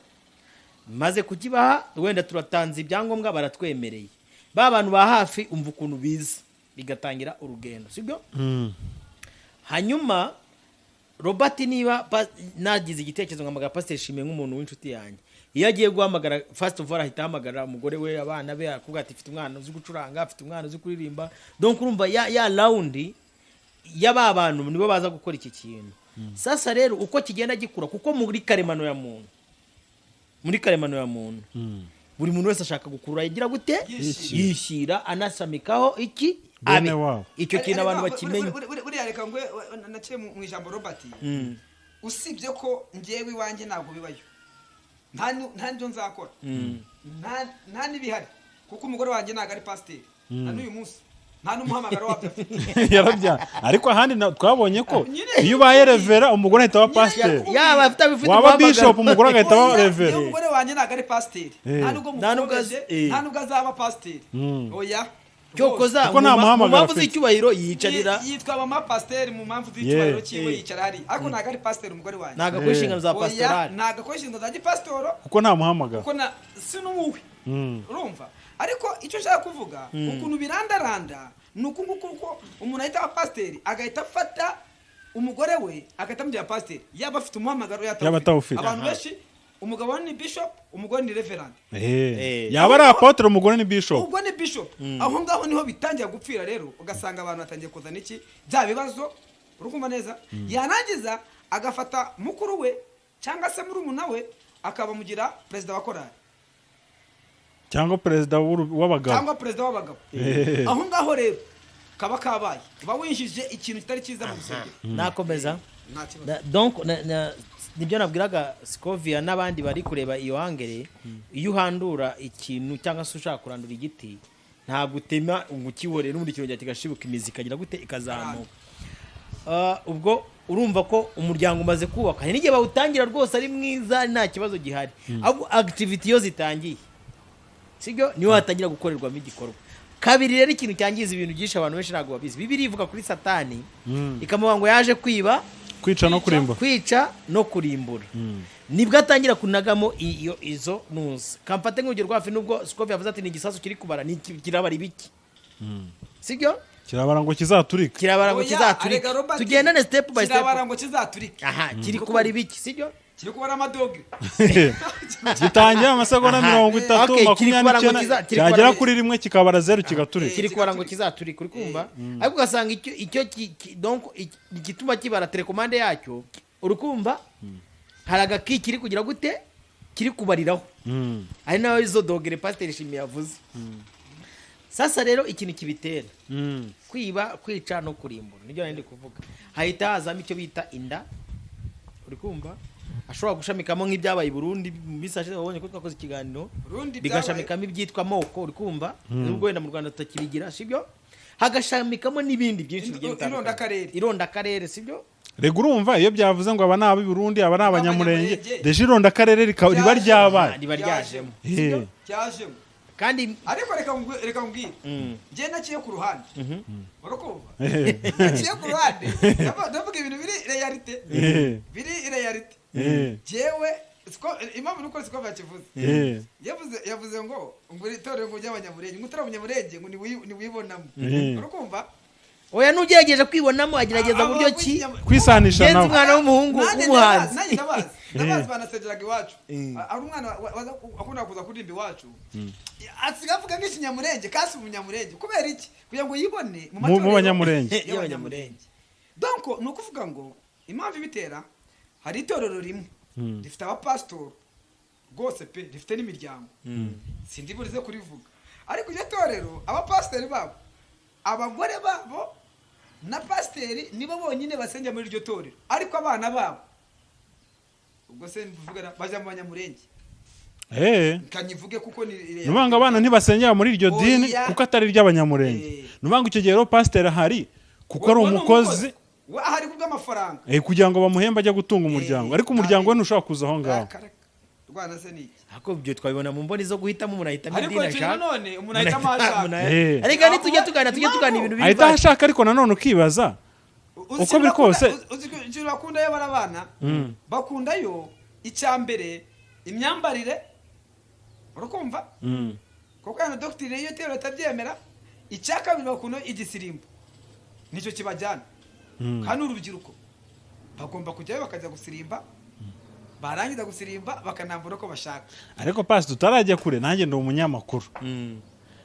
Maze kukibaha, wenda turatanze ibyangombwa, baratwemereye. Ba bantu ba hafi, umva ukuntu biza bigatangira urugendo, sibyo? Hanyuma Robert, niba nagize igitekerezo nkahamagara pasiteri Shimiye nk'umuntu w'inshuti yanjye, iyo agiye guhamagara, first of all ahita ahamagara umugore we, abana be, akubwira ati mfite umwana uzi gucuranga, afite umwana uzi kuririmba. Donc urumva ya round y'aba bantu nibo baza gukora iki kintu. Sasa rero uko kigenda gikura, kuko muri karemano ya muntu buri muntu wese ashaka gukurura, yagira gute? Yishyira, anasamikaho iki? Bene Abe. wabo. Icyo kintu abantu bakimenye. Buriya reka ngwe naciye mu ijambo Robert. Usibye ko njyewe iwanjye ntabwo bibayo, nta n'ibyo nzakora, nta n'ibihari, kuko umugore wanjye ntabwo ari pasiteri na n'uyu munsi, nta n'umuhamagaro wabyo afite. Yarabya, ariko ahandi twabonye ko Nyine- iyo ubaye revera umugore ahita aba pasiteri. Yaba afite abifite Waba umuhamagaro. bishop, umugore agahita aba Oya, revera. niyo umugore wanjye ntabwo ari pasiteri, nta nubwo Nta nubwo mukomeje, nta nubwo azaba pasiteri, oya. Cyokoza Kuko nta mu muhamagaro mpamvu afite. z'icyubahiro yiyicarira. Yitwa mama pasiteri mu mpamvu z'icyubahiro cyiwe, yicara hari, ariko ntabwo ari pasiteri umugore wanjye. Ntabwo akora inshingano za Oya, pastorali. ntabwo akora inshingano za gipasitoro. Kuko nta muhamagaro. Kuko na si n'uwuwe. Urumva, ariko icyo nshaka kuvuga, ukuntu birandaranda. Ni uku nguku uko umuntu ahita aba pasiteri, agahita afata umugore we agahita amugira pasiteri, yaba afite umuhamagaro, Yaba atawufite. Abantu benshi, umugabo ni bishop, umugore ni reverend. Yaba ari apotre, umugore ni bishop. Ubwo ni bishop. Aho ngaho niho bitangira gupfira rero, ugasanga abantu batangiye kuzana iki, bya bibazo, urukumva neza. Yarangiza agafata mukuru we cyangwa se murumuna we akabamugira perezida wa korali cyangwa perezida w'abagabo. Cyangwa perezida w'abagabo. Aho ngaho rero kaba kabaye, uba winjije ikintu kitari cyiza mu rusengero. Nakomeza. Nta kibazo. Donc nibyo nabwiraga Scovia n'abandi bari kureba iyo hangere. Iyo uhandura ikintu cyangwa se ushaka kurandura igiti, ntabwo utema ngo ukihorere, n'ubundi kirongera kigashibuka, imizi ikagira gute, ikazamuka. Ubwo urumva ko umuryango umaze kubaka, hari n'igihe bawutangira rwose ari mwiza nta kibazo gihari, ahubwo activity iyo zitangiye, sibyo, niho hatangira gukorerwamo igikorwa. Kabiri rero, ikintu cyangiza ibintu byinshi, abantu benshi ntabwo babizi, Bibiliya ivuga kuri Satani, ikamuvuga ngo yaje kwiba, kwica no kurimbura. Kwica no kurimbura. Nibwo atangira kunagamo iyo izo nuza. Kamfate nk'urugero rwa hafi, nubwo Scovia yavuze ati ni igisasu kiri kubara, ni kirabara ibiki, sibyo? Kirabara ngo kizaturike. Kirabara ngo Oya, kizaturike. arega Robert, Tugendane step by step. Kirabara ngo kizaturike. Aha kiri kubara ibiki, sibyo? Kiri kubara amadoge. Gitangira amasegonda 30, Okay, kiri kubara ngo 29, kiri kubara cyagera kuri 1 kikabara 0, kigaturika. Kiri kubara ngo kizaturika, uri kumva? Ariko ugasanga icyo donc igituma kibara, telekomande yacyo, uri kumva, hari agaki kiri kugira gute, kiri kubariraho. Ari nawe izo dogere pasiteri Shimi yavuze. Sasa rero ikintu kibitera kwiba, kwica no kurimbura, nibyo nari ndi kuvuga. Hahita hazamo icyo bita inda, uri kumva, ashobora gushamikamo nk'ibyabaye i Burundi mu minsi yashize, wabonye ko twakoze ikiganiro. Burundi. Bigashamikamo ibyitwa amoko, uri kumva, nubwo wenda mu Rwanda tutakibigira, sibyo? Hagashamikamo n'ibindi byinshi bigiye bitandukanye. Irondakarere. Irondakarere, sibyo? Rega urumva iyo byavuze ngo aba ni ab'i Burundi, aba ni Abanyamurenge, Abanyamurenge. deje irondakarere riba ryabaye. Riba ryajemo. Cyajemo. Kandi Ariko reka nkubwire, njye naciye ku ruhande, urakumva, naciye ku ruhande. Ndavuga ibintu biri réalité. Biri réalité. Jewe impamvu nuko siko bakivuze. Yavuze ngo itorero ngo ry'Abanyamurenge, ngo utari Umunyamurenge ngo niwibonamo. Urakumva? Oya, n'ugerageje kwibonamo agerageza buryo ki Kwisanisha Genza nawe. umwana w'umuhungu Nanjye w'umuhanzi. Nanjye ndabazi banasengeraga iwacu. Ari umwana akunda kuza kuririmba iwacu, asigaye avuga nk'ikinyamurenge kasi Umunyamurenge. Kubera iki? Kugira ngo yibone mu Mu matorero Banyamurenge. y'Abanyamurenge. Donc ni ukuvuga ngo impamvu ibitera, hari itorero rimwe rifite abapasitori rwose pe, rifite n'imiryango, sindi burize kurivuga, ariko iryo torero abapasitori babo, abagore babo na pasiteri nibo bonyine basengera muri iryo torero, ariko abana babo, ubwo se mvuga, bajya mu Banyamurenge. Kanyivuge kuko ni Ni ukuvuga ngo abana ntibasengera muri iryo dini Oya. kuko atari iry'Abanyamurenge. Ni ukuvuga ngo icyo gihe rero pasiteri ahari kuko ari We ni umukozi. We ahari kubw'amafaranga. Kugira ngo bamuhembe ajye gutunga umuryango, ariko umuryango we ntushobora kuza aho ngaho. Raka, raka. Rwana se ni iki? Ariko ibyo twabibona mu mboni zo guhitamo, umuntu ahitamo Ariko idini ikintu ashaka. none umuntu ahitamo aho ashaka. Ariko nitujya tuganira ibintu biri Ahita aho ashaka, ariko nanone ukibaza Uzi uko ikintu biri kose. Uzi ikintu bakundayo bari abana, bakundayo icya mbere imyambarire, urakumva, kuko yana dogiteri iyo tero batabyemera. Icya kabiri bakunda igisirimbo, nicyo kibajyana. Kandi urubyiruko bagomba kujyayo bakajya gusirimba, barangiza gusirimba bakanambura uko bashaka. Ariko pasi tutarajya kure, nanjye ndi umunyamakuru,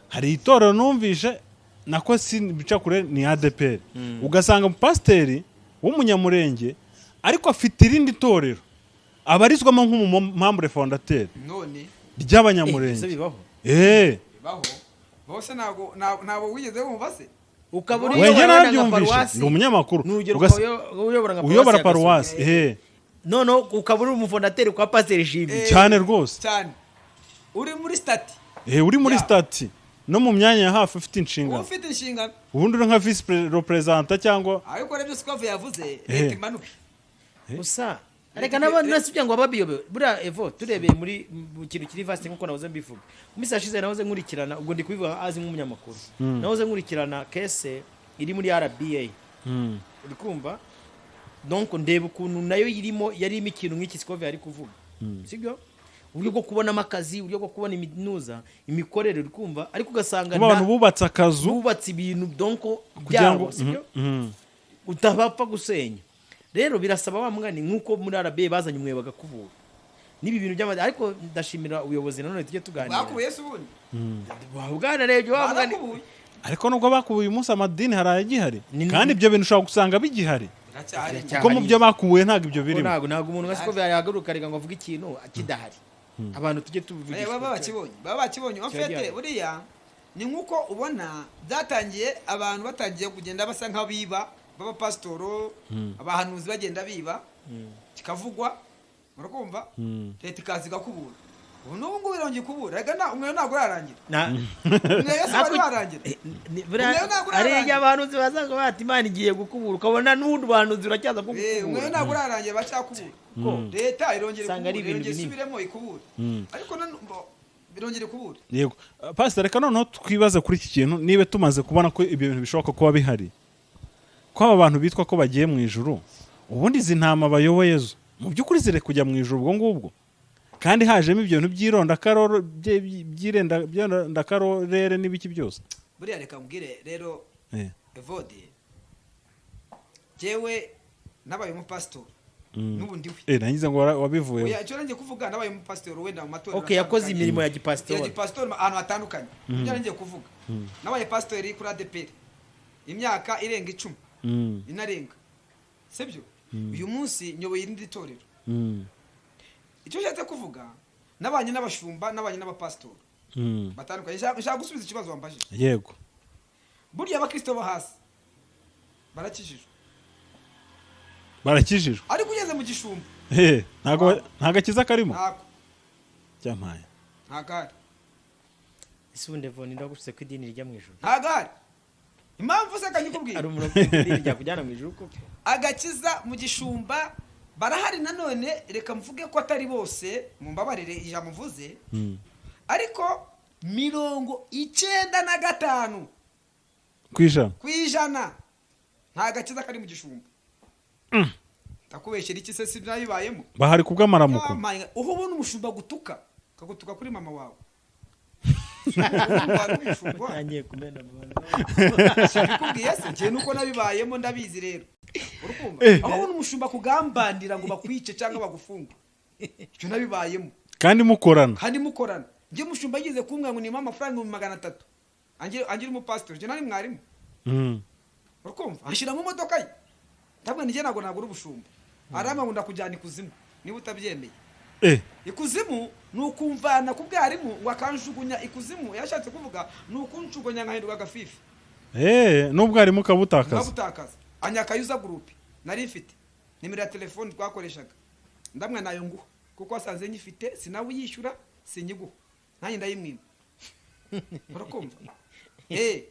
hari itorero numvishe nako si bica kure, ni ADPR, ugasanga pasiteri w'Umunyamurenge ariko afite irindi torero abarizwamo nk'umumembre fondateur None ry'Abanyamurenge. Ese bibaho? Bibaho bose, ntabwo wigeze wumva se? Ukaba uri Wenge uyobora nka narabyumvishe, paruwasi. ndi umunyamakuru. Ni urugero, ukaba uyobora nka Uyobora paruwasi ya paruwasi. Gasogi. Noneho ukaba uri umufondateri kwa pasiteri Jimmy. Cyane rwose. Cyane, uri muri statut. Uri muri Ya. statut no mu myanya ya hafi ufite inshingano. Ufite inshingano. Ubundi uri nka vice representant cyangwa Ariko rero Sikovu yavuze, leta imanuke. Gusa reka n'abandi nasibye ngo ababiyobewe buriya evo turebeye muri mu kintu kiri vaste, nk'uko nahoze mbivuga mu minsi yashize, nahoze nkurikirana, ubwo ndi kubivuga azi nk'umunyamakuru, nahoze nkurikirana case iri muri RBA, uri kumva? Donc ndeba ukuntu nayo irimo, yarimo ikintu nk'iki Sikovu yari kuvuga, sibyo? Uburyo bwo kubonamo akazi, uburyo bwo kubona iminuza, imikorere, uri kumva, ariko ugasanga Kuba abantu bubatse akazu bubatse ibintu donc kugira ngo byabo, sibyo? Mhm. Utabapfa gusenya. Rero birasaba wa mugani nk'uko muri RBA bazanye umweyo bagakubura n'ibi bintu by'amadini. Ariko ndashimira ubuyobozi nanone, tujye tuganira. Bakubuye se ubundi? Bwanarebye wa mugani. Barakubuye. Ariko nubwo bakubuye, uyu munsi amadini hari ayagihari, Ni- kandi ibyo bintu ushobora gusanga bigihari, Biracyahari. kuko mu byo bakubuye ntabwo ibyo Ko birimo. Ntabwo umuntu nka siko yahaguruka reka ngo avuge ikintu kidahari. Abantu tujye tuvugisha Baba bakibonye, baba bakibonye en fait. Kiragihari. Buriya ni nk'uko ubona byatangiye, abantu batangiye kugenda basa nk'abiba, b'abapasitoro, abahanuzi bagenda biba, kikavugwa, murakumva, leta ikaza igakubura. Ubu n'ubu ngubu irongeye ikubura. Reka na umweyo ntabwo urarangira. Umweyo se wari warangira? Umweyo ntabwo Hari urarangira. igihe abahanuzi bazaga bati Imana igiye gukubura, ukabona n'ubundi buhanuzi buracyaza bwo Umweyo gukubura. ntabwo urarangira, bacyakubura. Ko Leta irongera Usanga ari ikubura, ibintu irongera binini. isubiremo ikubura, ariko birongera ikubura. Yego, pastor, reka noneho twibaze kuri iki kintu. Niba tumaze kubona ko ibyo bintu bishoboka kuba bihari, ko aba bantu bitwa ko bagiye mu ijuru, ubundi izi ntama bayoboye zo mu by'ukuri ziri kujya mu ijuru ubwo ngubwo, kandi hajemo ibyo bintu by'irondakaroro, by'irondakarorere n'ibiki byose? Buriya reka mbwire rero, Evode, jyewe nabaye umupasitori, n'ubu ndiwe. Nangize ngo wabivuyeho. Oya, icyo nanjye kuvuga, nabaye umupasitori wenda mu matorero Okay, yakoze atandukanye. imirimo ya Ya gipasitori. gipasitori ahantu hatandukanye. Ibyo nanjye kuvuga, nabaye pasitori kuri ADEPR imyaka irenga 10, inarenga, sibyo? Uyu munsi nyoboye irindi torero. Icyo nshatse kuvuga, nabanye n'abashumba, nabanye n'abapasitori batandukanye. Nshaka gusubiza ikibazo wambajije. Yego. Burya abakristo bo hasi barakijijwe. Barakijijwe. Ariko ugeze mu gishumba, Ntago nta gakiza karimo. Ntako. Cyampaye. Ntagahari. Ese ubundi Evode, ndagusutse ko idini rijya mu ijuru? Ntagahari. Impamvu se kanyikubwira? Hari umuntu uvuga ko idini ryakujyana mu ijuru koko? Agakiza mu gishumba barahari. Nanone reka mvuge ko atari bose, mumbabarire ijambo mvuze, ariko 95 ku ijana ku ijana nta gakiza kari mu gishumba. Ndakubeshyera iki se? Si byabibayemo? Bahari kubw'amaramuko. Yampaye, uho ubona umushumba gutuka, akagutuka kuri mama wawe. Urumva ari umushumba? Ntangiye kumena amabanga. Sinabikubwiye se njye nuko nabibayemo, ndabizi. Rero urukumva, aho ubona umushumba kugambanira ngo bakwice cyangwa bagufunge, icyo nabibayemo. Kandi mukorana. Kandi mukorana. Njye umushumba yize kumbwira ngo nimpa amafaranga 300,000, angire umupasitori. Njye nari mwarimu. Urukumva, anshyira mu modoka ye, ndabwo njye ntabwo nagura ubushumba. Aramba ngo ndakujyana ikuzimu niba utabyemeye. Ikuzimu ni ukumvana ku bwarimu ngo akanjugunya ikuzimu. Yashatse kuvuga ni ukunjugunya nkahinduka agafifi. N'ubwarimu ukabutakaza. Nkabutakaza. Anyakayuza group nari mfite nimero ya telefoni twakoreshaga, ndamwe nayo nguha kuko wasanze nyifite, sinawuyishyura, sinyiguha, nanjye ndayimwima. Urakumva?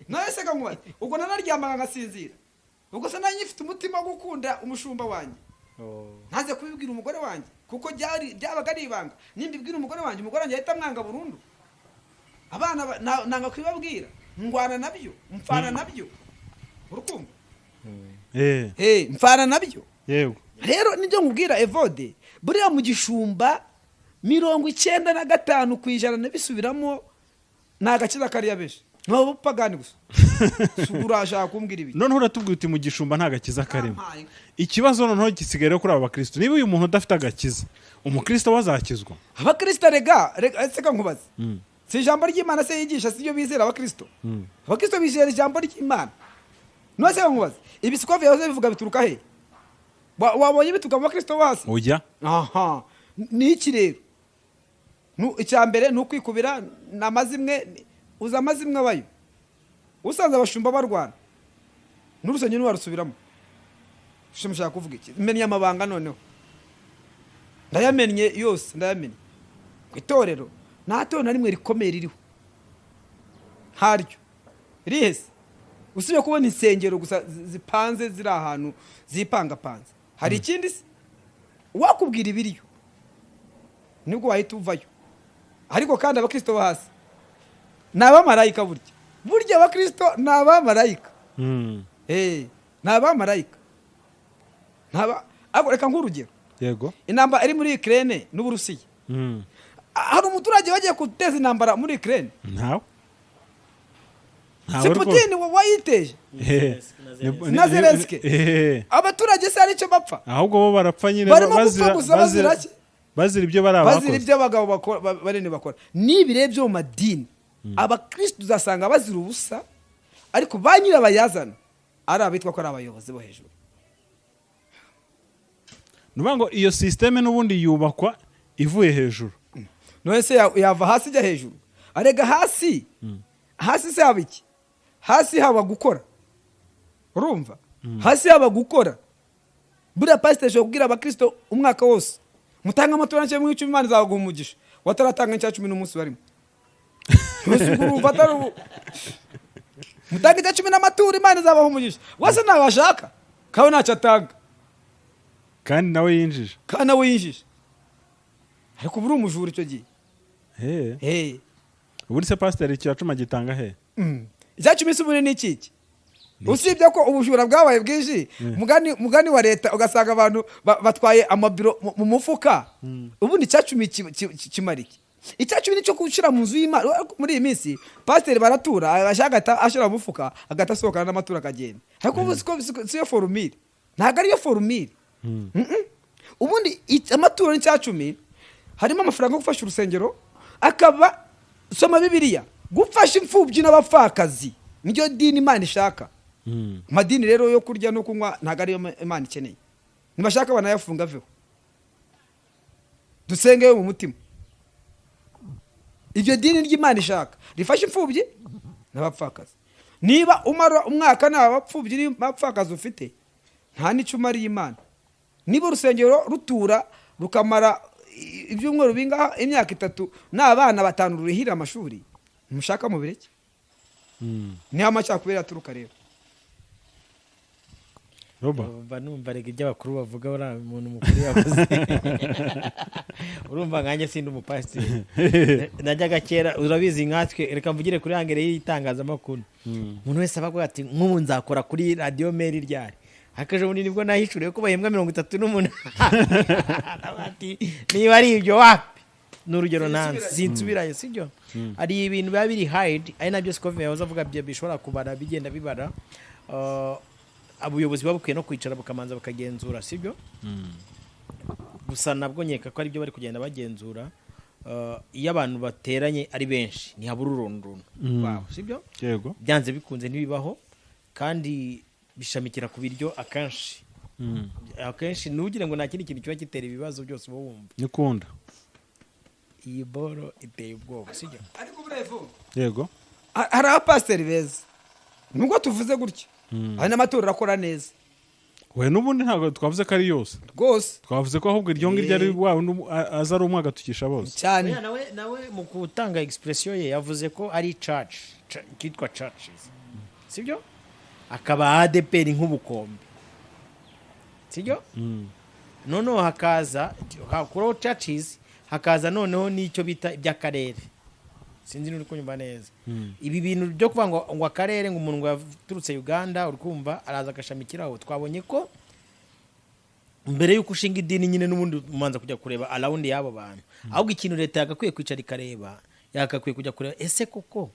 Nawe se kankubaze, ubwo nanaryamaga ngasinzira, ubwo se nanjye mfite umutima wo gukunda umushumba wanjye, ntaze kubibwira umugore wanjye, kuko byari byabaga ari ibanga. Nimbibwira umugore wanjye, umugore wanjye ahita amwanga burundu. Abana nanga kubibabwira, ndwana nabyo, mfana nabyo, urukumva? Mfana nabyo. Rero nibyo nkubwira Evode, buriya mu gishumba 95% nabisubiramo, ni agakiza kariya benshi nk'abapagani gusa. Si ubwo urashaka kumbwira ibi? Noneho uratubwira uti mu gishumba nta gakiza karimo. Yampaye. Ikibazo noneho gisigaye rero kuri aba bakristo: niba uyu muntu udafite agakiza, umukristo we azakizwa? Abakristo rega, rega ese nkubaze, si ijambo ry'Imana se yigisha? Si ibyo bizera abakristo? Abakristo bizera ijambo ry'Imana. None se nkubaze, ibi siko yahoze bivuga bituruka he? Wabonye bituruka mu bakristo bo hasi? Ujya. Aha ni iki rero? Icya mbere ni ukwikubira, ni amazimwe. Uzi amazimwe abayo? Usanze abashumba barwana n'urusengero ntiwarusubiramo. Mushaka kuvuga iki? Mennye amabanga, noneho ndayamennye yose, ndayamennye. Ku itorero nta torero na rimwe rikomeye ririho, ntaryo rihese, usibye kubona insengero gusa zipanze, ziri ahantu zipangapanze. Hari ikindi se wakubwira ibiriyo nibwo wahita uvayo? Ariko kandi abakristo bo hasi ni abamarayika. Burya abakristo ni abamarayika. Ni abamarayika. Ariko reka nk'urugero, intambara iri muri Ukraine n'Uburusiya. Hari umuturage wagiye guteza intambara muri Ukraine? Ntawe. Si Putin wayiteje? Na Zelensky. Abaturage se hari icyo bapfa? Ahubwo bo barapfa nyine. Barimo gupfa gusa bazira ki? Bazira ibyo bari Bazira abakoze. Ibyo abagabo bakora, banini bakora. N'ibi rero byo mu madini, abakristu uzasanga bazira ubusa, ariko ba nyirabayazana ari abitwa ko ari abayobozi bo hejuru. Ni ukuvuga ngo iyo système n'ubundi yubakwa ivuye hejuru. None se yava hasi ijya hejuru? Arega hasi, hasi se haba iki? Hasi haba gukora. Urumva, hasi haba gukora. Buriya pasiteri ashobora kubwira abakristo umwaka wose: "Mutange amaturo nshya mu 10, Imana izabaguha umugisha." Wataratanga icya cumi n'umunsi barimo. Mbese ubwo urumva atari ubu? "Mutange icya cumi n'amaturo, Imana izabaha umugisha." Wese ntawe ashaka kawe, ntacyo atanga. Kandi nawe yinjije. Kandi nawe yinjije, ariko uba uri umujura icyo gihe. Hey. Ubundi se pasiteri icya cumi agitanga he? Icya cumi se ubundi ni iki? Iki usibye ko ubujura bwabaye bwinshi, mugani wa leta, ugasanga abantu batwaye amabiro mu mufuka. Ubundi icya cumi kimara iki? Icya cumi ni cyo gushyira mu nzu y'Imana. Ariko muri iyi minsi pasiteri baratura, ashaka agahita ashyira mu mufuka, agahita asohokana n'amaturo akagenda. Ariko ubu siyo formule, ntabwo ariyo formule. Ubundi amaturo n'icya cumi harimo amafaranga yo gufasha urusengero, akaba soma Bibiliya, gufasha imfubyi n'abapfakazi, niryo dini Imana ishaka. Amadini rero yo kurya no kunywa ntabwo ariyo Imana ikeneye. Nibashaka banayafunga aveho, dusenge yo mu mutima. Iryo dini ry'Imana ishaka rifasha imfubyi n'abapfakazi. Niba umara umwaka nta bapfubyi n'abapfakazi ufite, nta n'icyo umariye Imana. Niba urusengero rutura rukamara ibyumweru bingaha, imyaka 3, n'abana batanu rurihira amashuri, ntimushaka mubireke. Niho amacakubiri aturuka rero. Roba. Mba numva rega ibyo abakuru bavuga, uriya muntu mukuru yavuze. Urumva nkanjye sindi umupasiteri, najyaga kera, urabizi nkatwe, reka mvugire kuri hangere y'itangazamakuru, umuntu wese aba avuga ati: "Nk'ubu nzakora kuri radiyo meri ryari?" Ariko ejo bundi nibwo nahishuriwe ko bahembwa 38. Ati: "Niba ari ibyo, wapi." Ni urugero nanze sinsubirayo, sibyo? Hari ibintu biba biri hide, ari nabyo Scovia yahoze avuga, byo bishobora kubara bigenda bibara. Ubuyobozi buba bukwiye no kwicara bukamanza bakagenzura, sibyo? Gusa nabwo nkeka ko aribyo bari kugenda bagenzura. Iyo abantu bateranye ari benshi ntihabura urunturuntu rwabo, sibyo? Yego. Byanze bikunze ntibibaho, kandi bishamikira ku biryo akenshi. Akenshi ntugire ngo nta kindi kintu kiba gitera ibibazo byose uba wumva. Nikunda. Iyi boro iteye ubwoba, sibyo? Ariko buriya ivu Yego. Hari abapasiteri beza, nubwo tuvuze gutya, hari n'amatorero akora neza. We n'ubundi ntabwo twavuze ko ari yose. Rwose. Twavuze ko ahubwo iryo ngiryo ari wa wundi aza ari umwe agatukisha bose. Cyane. Oya, nawe mu gutanga expression ye yavuze ko ari church, kitwa churches, sibyo? Akaba ADPR nk'ubukombe, sibyo? Noneho hakaza hakuraho churches, hakaza noneho n'icyo bita iby'akarere. Sinzi niba uri kunyumva neza. Ibi bintu byo kuvuga ngo akarere, ngo umuntu ngo yaturutse Uganda, uri kumva, araza agashamikiraho. Twabonye ko mbere y'uko ushinga idini nyine n'ubundi umanza kujya kureba around y'abo bantu. Ahubwo ikintu leta yagakwiye kwicara ikareba, yagakwiye kujya kureba: ese koko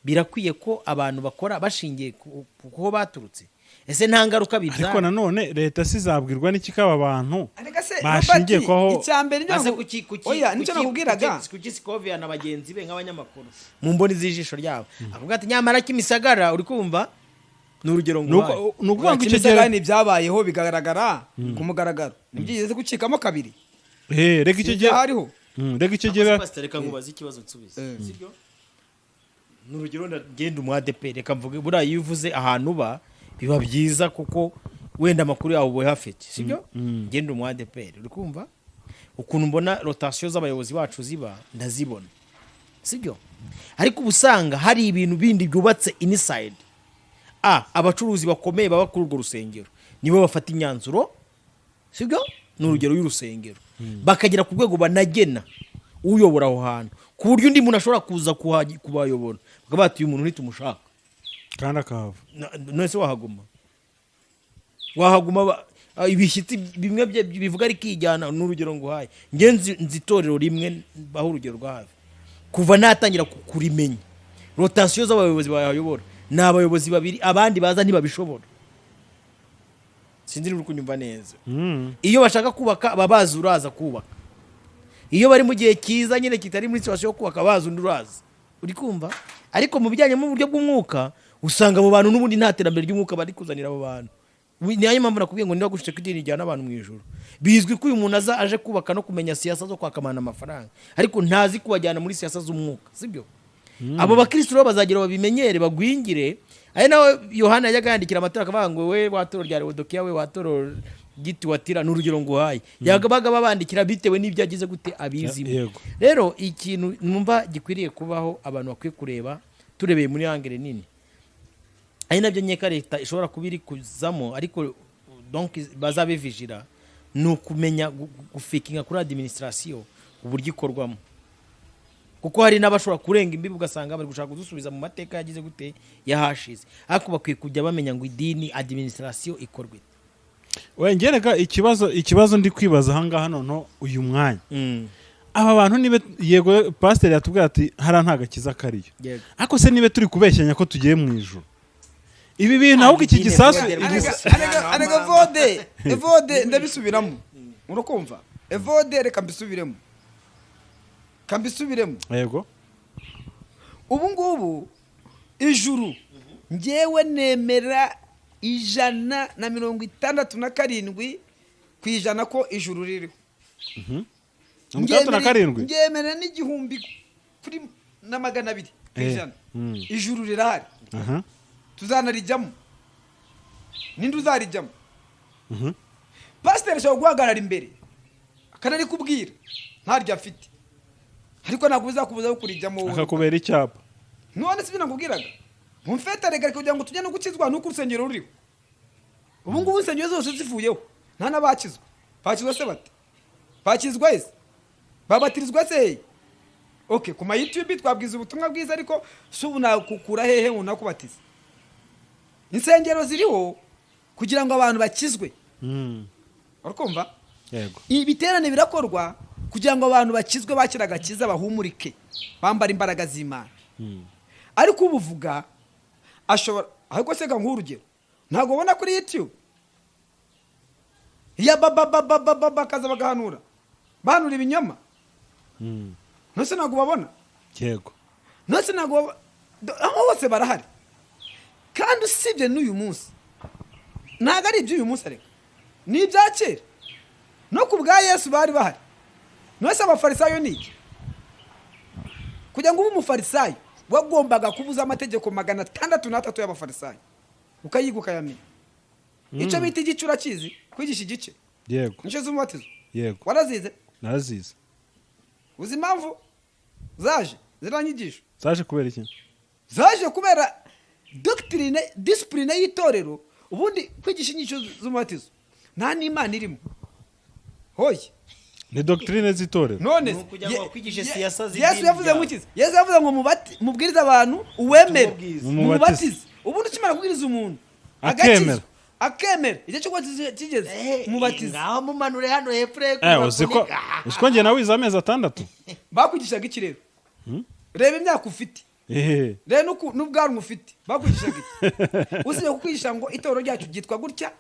birakwiye ko abantu bakora bashingiye ku ho baturutse? Ese nta ngaruka Ariko bibyara? nanone leta sizabwirwa n'iki ko aba bantu Ariko se bashingiye Robert, ko aho icya mbere Ase kuki oya, nicyo nakubwiraga. Kuki Scovia na bagenzi be nk'abanyamakuru mu mboni z'ijisho ryabo akavuga ati: "Nyamara Kimisagara," uri kumva, ni urugero nguhaye. Ni ukuvuga ngo icyo gihe Kimisagara ni ibyabayeho bigaragara ku mugaragaro, ntibyigeze gucikamo kabiri. Reka icyo gihe Hariho Reka icyo gihe Pastor, reka nkubaze ikibazo nsubize, sibyo? Ni urugero, ndagenda umu ADP, reka mvuge, buriya iyo uvuze ahantu uba biba byiza kuko wenda amakuru yawe uba uyafite, sibyo? Ngenda umu ADPR, uri kumva ukuntu mbona rotation z'abayobozi bacu ziba, ndazibona, sibyo? Ariko uba usanga hari ibintu bindi byubatse inside. Abacuruzi bakomeye baba kuri urwo rusengero nibo bafata imyanzuro, sibyo? Ni urugero y'urusengero, bakagera ku rwego banagena uyobora aho hantu, ku buryo undi muntu ashobora kuza kubayobora bakaba bati: "Uyu muntu ntitumushaka." Kandi akahava. None se wahaguma? Ibishyitsi bimwe bivuga rikijyana. N'urugero nguhaye, njye nzi itorero rimwe, baho urugero rwa hafi, kuva natangira kurimenya, rotation z'abayobozi bayayobora ni abayobozi babiri, abandi baza ntibabishobora. Sinzi niba uri kunyumva neza. Iyo bashaka kubaka baba bazi uraza kubaka, iyo bari mu gihe cyiza nyine kitari muri situation yo kubaka bazi undi uraza, uri kumva? Ariko mu bijyanye n'uburyo bw'umwuka, usanga abo bantu n'ubundi nta terambere ry'umwuka bari kuzanira abo bantu. Niyo mpamvu nakubwiye ngo niba gushyize ko idini rijyana abantu mu ijuru, bizwi ko uyu muntu aza aje kubaka no kumenya siyasa zo kwakamana amafaranga, ariko ntazi kubajyana muri siyasa z'umwuka, sibyo? Abo bakristo rero bazagira babimenyere, bagwingire. Ari nawe Yohana yajyaga yandikira amatora akavuga ngo we watoro rya Lewodokiya, we watoro gitiwatira, ni urugero nguhaye. Yabaga babandikira bitewe n'ibyo agize gute abizimo. Rero ikintu numva gikwiriye kubaho, abantu bakwiye kureba turebeye muri angle nini, ari nabyo nkeka leta ishobora kuba iri kuzamo, ariko donc bazabivijira, ni ukumenya gufikinga kuri administration uburyo ikorwamo, kuko hari n'abashobora kurenga imbibi, ugasanga bari gushaka kudusubiza mu mateka yagize gute yahashize. Ariko bakwiye kujya bamenya ngo idini administration ikorwa ite. We ngereka ikibazo ndi kwibaza ahangaha noneho uyu mwanya, aba bantu nibe, yego, pasiteri yatubwiye ati hariya nta gakiza kariyo, ariko se nibe turi kubeshyanya ko tugiye mu ijuru, ibi bintu ahubwo iki idini gisasu Arega Evode, Evode, ndabisubiramo, urakumva Evode? Reka mbisubiremo, kambisubiremo. Yego. Ubu ngubu ijuru ngewe nemera 167% ko ijuru ririho. 67? Ngemera n'igihumbi kuri na 200 ku ijana. Ijuru rirahari. Tuzanarijyamo, ninde uzarijyamo? Pasiteri ashobora guhagarara imbere akanarikubwira ntaryo afite, ariko ntabwo bizakubuza kurijyamo wowe. Akakubera icyapa. None si byo nakubwiraga mumfete? Reka kugira ngo tujye no gukizwa nuko urusengero ruriho. Ubu ngubu insengero zose zivuyeho, nta n'abakizwa. Bakizwa se bate? Bakizwa ese? Babatirizwa se? Okay, ku ma YouTube twabwiza ubutumwa bwiza, ariko si ubu nakukura hehe ngo nakubatize? Insengero ziriho kugira ngo abantu bakizwe. Urakumva? Yego. Ibiterane birakorwa kugira ngo abantu bakizwe, bakire agakiza, bahumurike, bambara imbaraga z'Imana. Ariko ubuvuga ashobora, ariko se nguhe urugero, ntabwo ubona kuri YouTube ya bababababa bakaza bagahanura, bahanura ibinyoma? Ntose ntabwo ubabona? Yego. Ntose ntabwo aho hose barahari. Kandi usibye n'uyu munsi, ntabwo ari iby'uyu munsi, ariko ni ibya kera, no ku bwa Yesu bari bahari. Ntose abafarisayo ni iki? Kugira ngo ube umufarisayo wagombaga kubuza amategeko 603 y'abafarisayo, ukayiga, ukayamenya. Icyo bita igice urakizi? Kwigisha igice. Yego. Nicyo z'umubatizo. Yego. Warazize? Narazize. Uzi impamvu zaje ziriya nyigisho? Zaje kubera iki? Zaje kubera doctrine, discipline y'itorero. Ubundi kwigisha inyigisho z'umubatizo nta n'Imana irimo, hoye. Ni doctrine z'itorero. None Ni ukugira ngo bakwigishe siyasa z'idini Yesu yavuze ryabo. ngo iki? Yesu yavuze ngo mubwirize abantu uwemere Ubutumwa bwiza. mumubatize. Ubundi ukimara kubwiriza umuntu Akemera. agakizwa, akemera, igihe cyo kubatiza kigeze, mubatize. Ngaho mumanure hano hepfo. Uzi ko njye nawe wize amezi 6. Bakwigishaga iki rero? Reba imyaka ufite. Rero n'ubwanwa ufite, bakwigishaga iki usibye kukwigisha ngo itorero ryacu ryitwa gutya,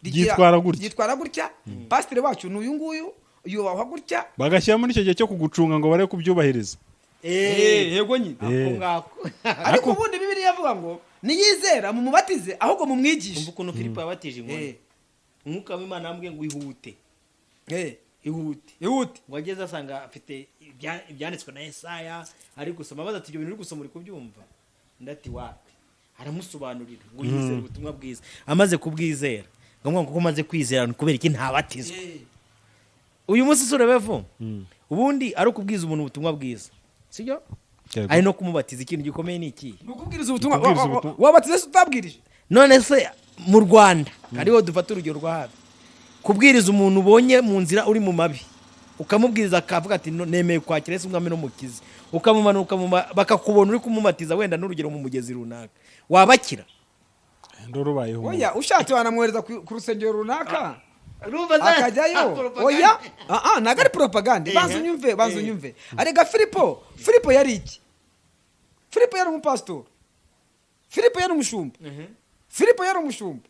Ryitwara gutya. Ryitwara gutya, pasiteri wacu ni uyu nguyu, yubahwa gutya. Bagashyira muri icyo gihe cyo kugucunga ngo barebe kubyubahiriza. Yego nyine. Ako ngako. Ariko ubundi Bibiliya ivuga ngo niyizera mumubatize, ahubwo mumwigishe. Umva ukuntu Filipo yabatije inkoni. Umwuka w'Imana yambwiye ngo ihute, ihute. Ihute. Ngo ageze asanga afite ibyanditswe na Yesaya ari gusoma, abaza ati: "Ibyo bintu uri gusoma uri kubyumva?" Undi ati: "Wapi." Aramusobanurira ngo yizere ubutumwa bwiza. Amaze kubwizera, ngo ngo kuko umaze kwizera ni kubera iki ntabatizwa? Uyu munsi si urebevu ubundi ari ukubwiza umuntu ubutumwa bwiza, sibyo? Yego. Ari no kumubatiza. Ikintu gikomeye ni ikihe? Ni ukubwiriza ubutumwa. Ukubwiriza ubutumwa. Wabatiza se utabwirije? None se mu Rwanda hariho, dufate urugero rwa hafi, kubwiriza umuntu ubonye mu nzira uri mu mabi, ukamubwiriza akavuga ati: "No, nemeye kwakira Yesu umwami n'umukiza," ukamumanura, bakakubona uri kumumatiza wenda n'urugero mu mugezi runaka, wabakira? Ndoro ubayeho umuntu. Oya, ushatse wanamwohereza ku rusengero runaka. Urumva za- Akajyayo. Propaganda. Oya, ntabwo ari propaganda. Banza unyumve, banza unyumve. Arega Filipo yari iki? Filipo yari umupasitori, Filipo yari umushumba, Filipo yari umushumba.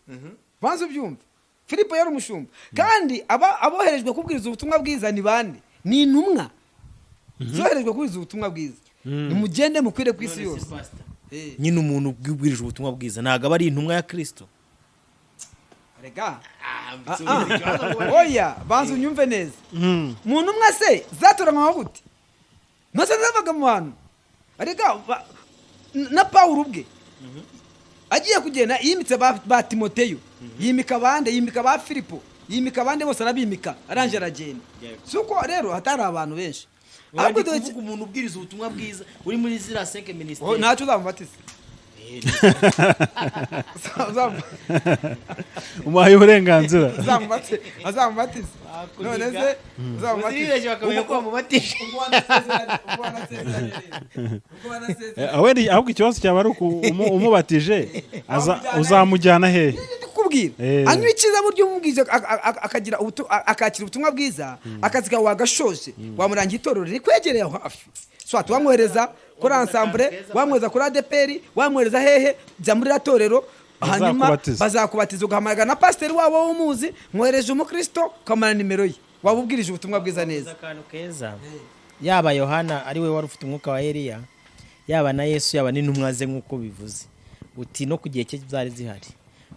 Banza ubyumve, Filipo yari umushumba. Kandi aboherejwe kubwiriza ubutumwa bwiza ni bande? Ni intumwa zoherejwe kubwiriza ubutumwa bwiza. Nimugende mukwire ku isi yose. Nyine umuntu ubwirije ubutumwa bwiza ntabwo aba ari intumwa ya Kristo. Rega, oya, banza unyumve neza. Mu ntumwa se zatoranywaho gute? Maze zavaga mu bantu. Rega, na Pawulo ubwe agiye kugenda yimitse ba Timoteyo, yimika abandi, yimika ba Filipo, yimika abandi bose, arabimika, arangije aragenda. Si uko rero hatari abantu benshi, ahubwo Ahubwo kuvuga umuntu ubwiriza ubutumwa bwiza uri muri ziriya cinq Oh, minisiteri. Ntacyo uzamubatiza. Umuhaye uburenganzira. Azamubatiza none se uzamubatiza? Uzibeshye bakamenya ko wamubatije. Ubwo wanasezeranye, ubwo wanasezeranye rero. Ubwo wanasezeranye. Ahubwo ikibazo cyaba ari uku umubatije uzamujyana hehe? Kubwira anywa icyiza, buryo umubwije akagira akakira ubutumwa bwiza, akazi kawe wagashoje, wamurangira itorero rikwegereye aho hafi, swat wamwohereza kuri ensemble, wamwohereza kuri ADEPR, wamwohereza hehe, jya muri iriya torero, hanyuma Bazakubatiza. bazakubatiza, ugahamagara na pasiteri wabo w'umuzi, mwohereje umukristo, ukamara nimero ye, waba ubwirije ubutumwa bwiza neza. Akantu keza, yaba Yohana ari we wari ufite umwuka wa Eliya, yaba na Yesu, yaba n'intumwa ze, nk'uko bivuze uti no ku gihe cye zari zihari.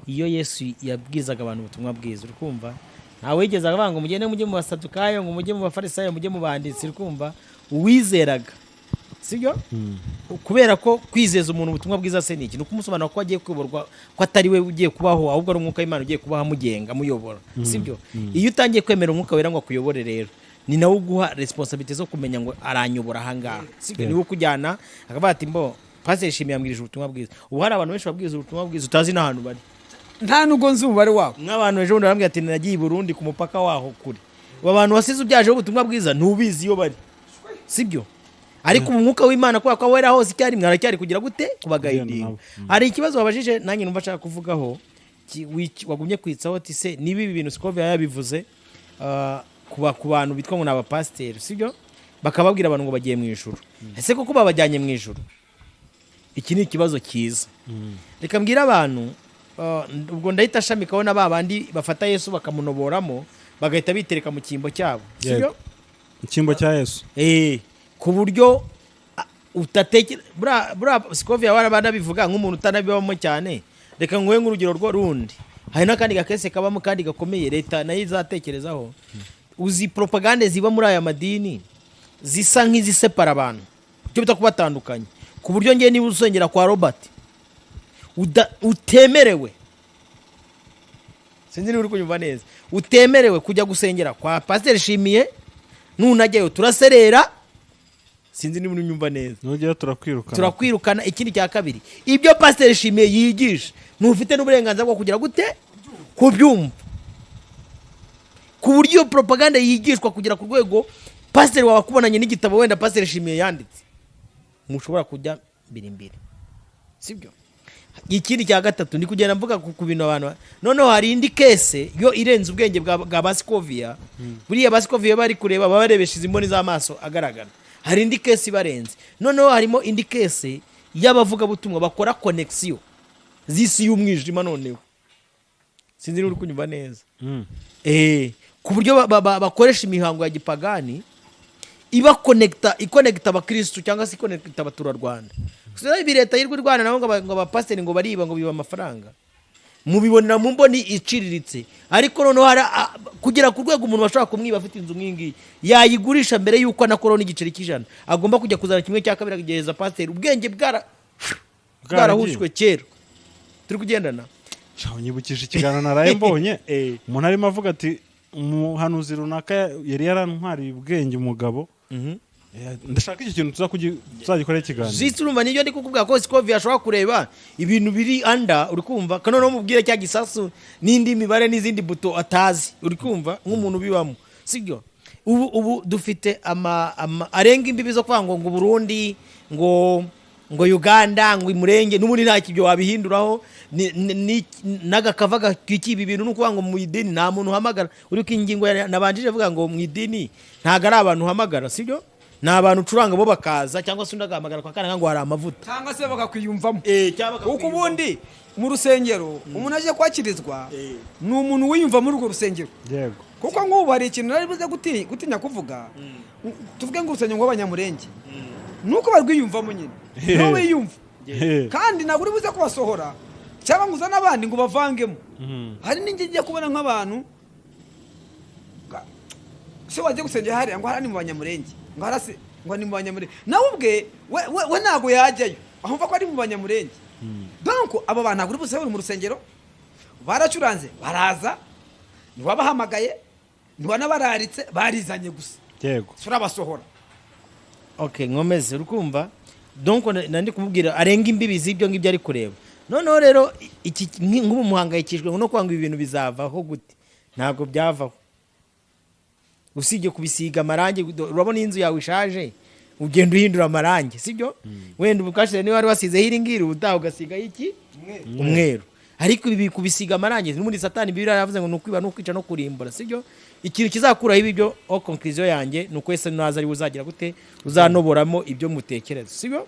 Iyo Yesu yabwizaga abantu ubutumwa bwiza, uri kumva, ntawe wigeze avuga ngo mugende mujye mu Basadukayo, ngo mujye mu Bafarisayo, mujye mu banditsi. Uri kumva, uwizeraga, sibyo? Kubera ko kwizeza umuntu ubutumwa bwiza se ni iki? Ni ukumusobanura ko agiye kuyoborwa, ko atari we ugiye kubaho, ahubwo ari umwuka w'Imana ugiye kubaho, amugenga, amuyobora, sibyo? Iyo utangiye kwemera Umwuka Wera ngo akuyobore rero, ni nawe uguha responsabilité zo kumenya ngo aranyobora ahangaha, sibyo? Niwe ukujyana, akavuga ati mbo pasiteri Shimi yambwirije ubutumwa bwiza. Ubu hari abantu benshi babwiriza ubutumwa bwiza utazi n'ahantu bari. Nta nubwo nzi umubare wabo. Nk'abantu ejo bundi barambwira ati nagiye i Burundi ku mupaka waho kure. Abo bantu wasize ubyajeho ubutumwa bwiza ntubizi iyo bari, sibyo? Ariko ubu Umwuka w'Imana, kubera ko wera hose icyarimwe, aracyari kugira gute? Kubagayidinga. Nabo. Hari ikibazo wabajije nanjye numva nshaka kuvugaho, wagumye kwitsaho ati se niba ibi bintu Scovia yabivuze, ku bantu bitwa ngo ni abapasiteri, sibyo, bakababwira abantu ngo bagiye mu ijuru, ese koko babajyanye mu ijuru? Iki ni ikibazo cyiza. Reka mbwire abantu, ubwo ndahita ashamikaho na ba bandi bafata Yesu bakamunoboramo, bagahita bitereka mu cyimbo cyabo, sibyo? Yego. Icyimbo cya Yesu. Ku buryo utatekera buriya Scovia banabivuga nk'umuntu utanabibamo cyane. Reka nguhe nk'urugero rwo rundi. Hari n'akandi gakese kabamo kandi gakomeye leta nayo izatekerezaho. Uzi propagande ziba muri aya madini zisa nk'izisepara abantu, icyo bita kubatandukanya, ku buryo ngewe niba usengera kwa Robert utemerewe, sinzi niba uri kunyumva neza, utemerewe kujya gusengera kwa pasiteri Shimiye. Nunajyayo turaserera. Sinzi niba unyumva neza. Nugera turakwirukana. Turakwirukana. Ikindi cya kabiri, ibyo pasiteri Shimiye yigisha ntufite n'uburenganzira bwo kugira gute? Kubyumva. Ku buryo iyo propaganda yigishwa kugera ku rwego pasiteri wawe akubonanye n'igitabo wenda pasiteri Shimiye yanditse, mushobora kujya mbere imbere, sibyo? Ikindi cya gatatu, ndi kugenda mvuga ku bintu abantu. Noneho hari indi case yo irenze ubwenge bwa Basikoviya. Buriya Basikoviya bari kureba, baba barebesha izi mboni z'amaso agaragara. Hari indi case ibarenze. Noneho harimo indi case y'abavugabutumwa bakora connexion z'isi y'umwijima. Noneho sinzi niba uri kunyumva neza. Ku buryo bakoresha imihango ya gipagani ibakonekita, ikonekita abakirisitu cyangwa se ikonekita abaturarwanda. Gusa ibi leta y'u Rwanda nabo ngo abapasiteri ngo bariba, ngo biba amafaranga, mubibonera mu mboni iciriritse. Ariko noneho hari kugera ku rwego umuntu bashobora kumwiba afite inzu nk'iyi ngiyi, yayigurisha mbere y'uko anakoraho n'igiceri cy'ijana, agomba kujya kuzana kimwe cya kabiri akagihereza pasiteri. Ubwenge bwarahushwe kera. Turi kugendana? Shaho, nyibukije ikiganiro naraye mbonye. Umuntu arimo avuga ati umuhanuzi runaka yari yarantwariye ubwenge umugabo. Ndashaka iki kintu tuzagikorera ikiganiro. Jisi, urumva nibyo ndi kukubwira ko Scovia ashobora kureba ibintu biri anda, uri kumva, kandi noneho mubwire cya gisasu n'indi mibare n'izindi buto atazi, uri kumva, nk'umuntu ubibamo, sibyo? Ubu dufite ama arenga imbibi zo kuvuga ngo Burundi ngo Ngo Uganda, ngo Imurenge, n'ubundi nta kibyo wabihinduraho. N'agakava gatwikiye ibi bintu ni ukuvuga ngo mu idini nta muntu uhamagara. Uri ko ingingo nabanjije avuga ngo mu idini ntabwo ari abantu uhamagara, sibyo? Ni abantu ucuranga bo bakaza, cyangwa se undi agahamagara kwa kana ngo hari amavuta, cyangwa se bakakwiyumvamo. Cyangwa Kuko bakakwiyumvamo. ubundi mu rusengero umuntu aje kwakirizwa ni umuntu wiyumva muri urwo rusengero. Kuko nk'ubu hari ikintu nari buze gutinya kuvuga. Tuvuge ngo urusengero rw'Abanyamurenge nuko barwiyumvamo nyine, nibo wiyumva, kandi ntabwo uri buze kubasohora cyangwa ngo uzane abandi ngo bavangemo. Hari n'ingi ngiye kubona nk'abantu se wagiye gusengera hariya ngo hariya ni mu Banyamurenge, ngo hariya se ngo ni mu Banyamurenge, nawe ubwe we ntabwo yajyayo ahumva ko ari mu Banyamurenge. Donc abo bantu ntabwo uri buze mu rusengero, baracuranze baraza, ntiwabahamagaye, ntiwanabararitse, barizanye gusa. Turabasohora. Okay, nkomeze. Urukumva, donc nandi kumubwira arenga imbibi z'ibyo ngibyo ari kureba. Noneho rero iki nk'ubu muhangayikishijwe no kwanga ibi bintu bizavaho gute? Ntabwo byavaho usibye kubisiga amarangi. Urabona inzu yawe ishaje, ugenda uhindura amarangi, sibyo? Wenda ubu kashize niba wari wasizeho iri ngiri, ubutaha ugasigaho iki? Umweru. Ariko ibi kubisiga amarangi n'ubundi Satani, Bibiliya yaravuze ngo ni ukwiba no kwica no kurimbura, sibyo? Ikintu kizakuraho ibi byo, o conclusion yanjye ni uko ese naza ari uzagira gute, uzanoboramo ibyo mutekereza, sibyo?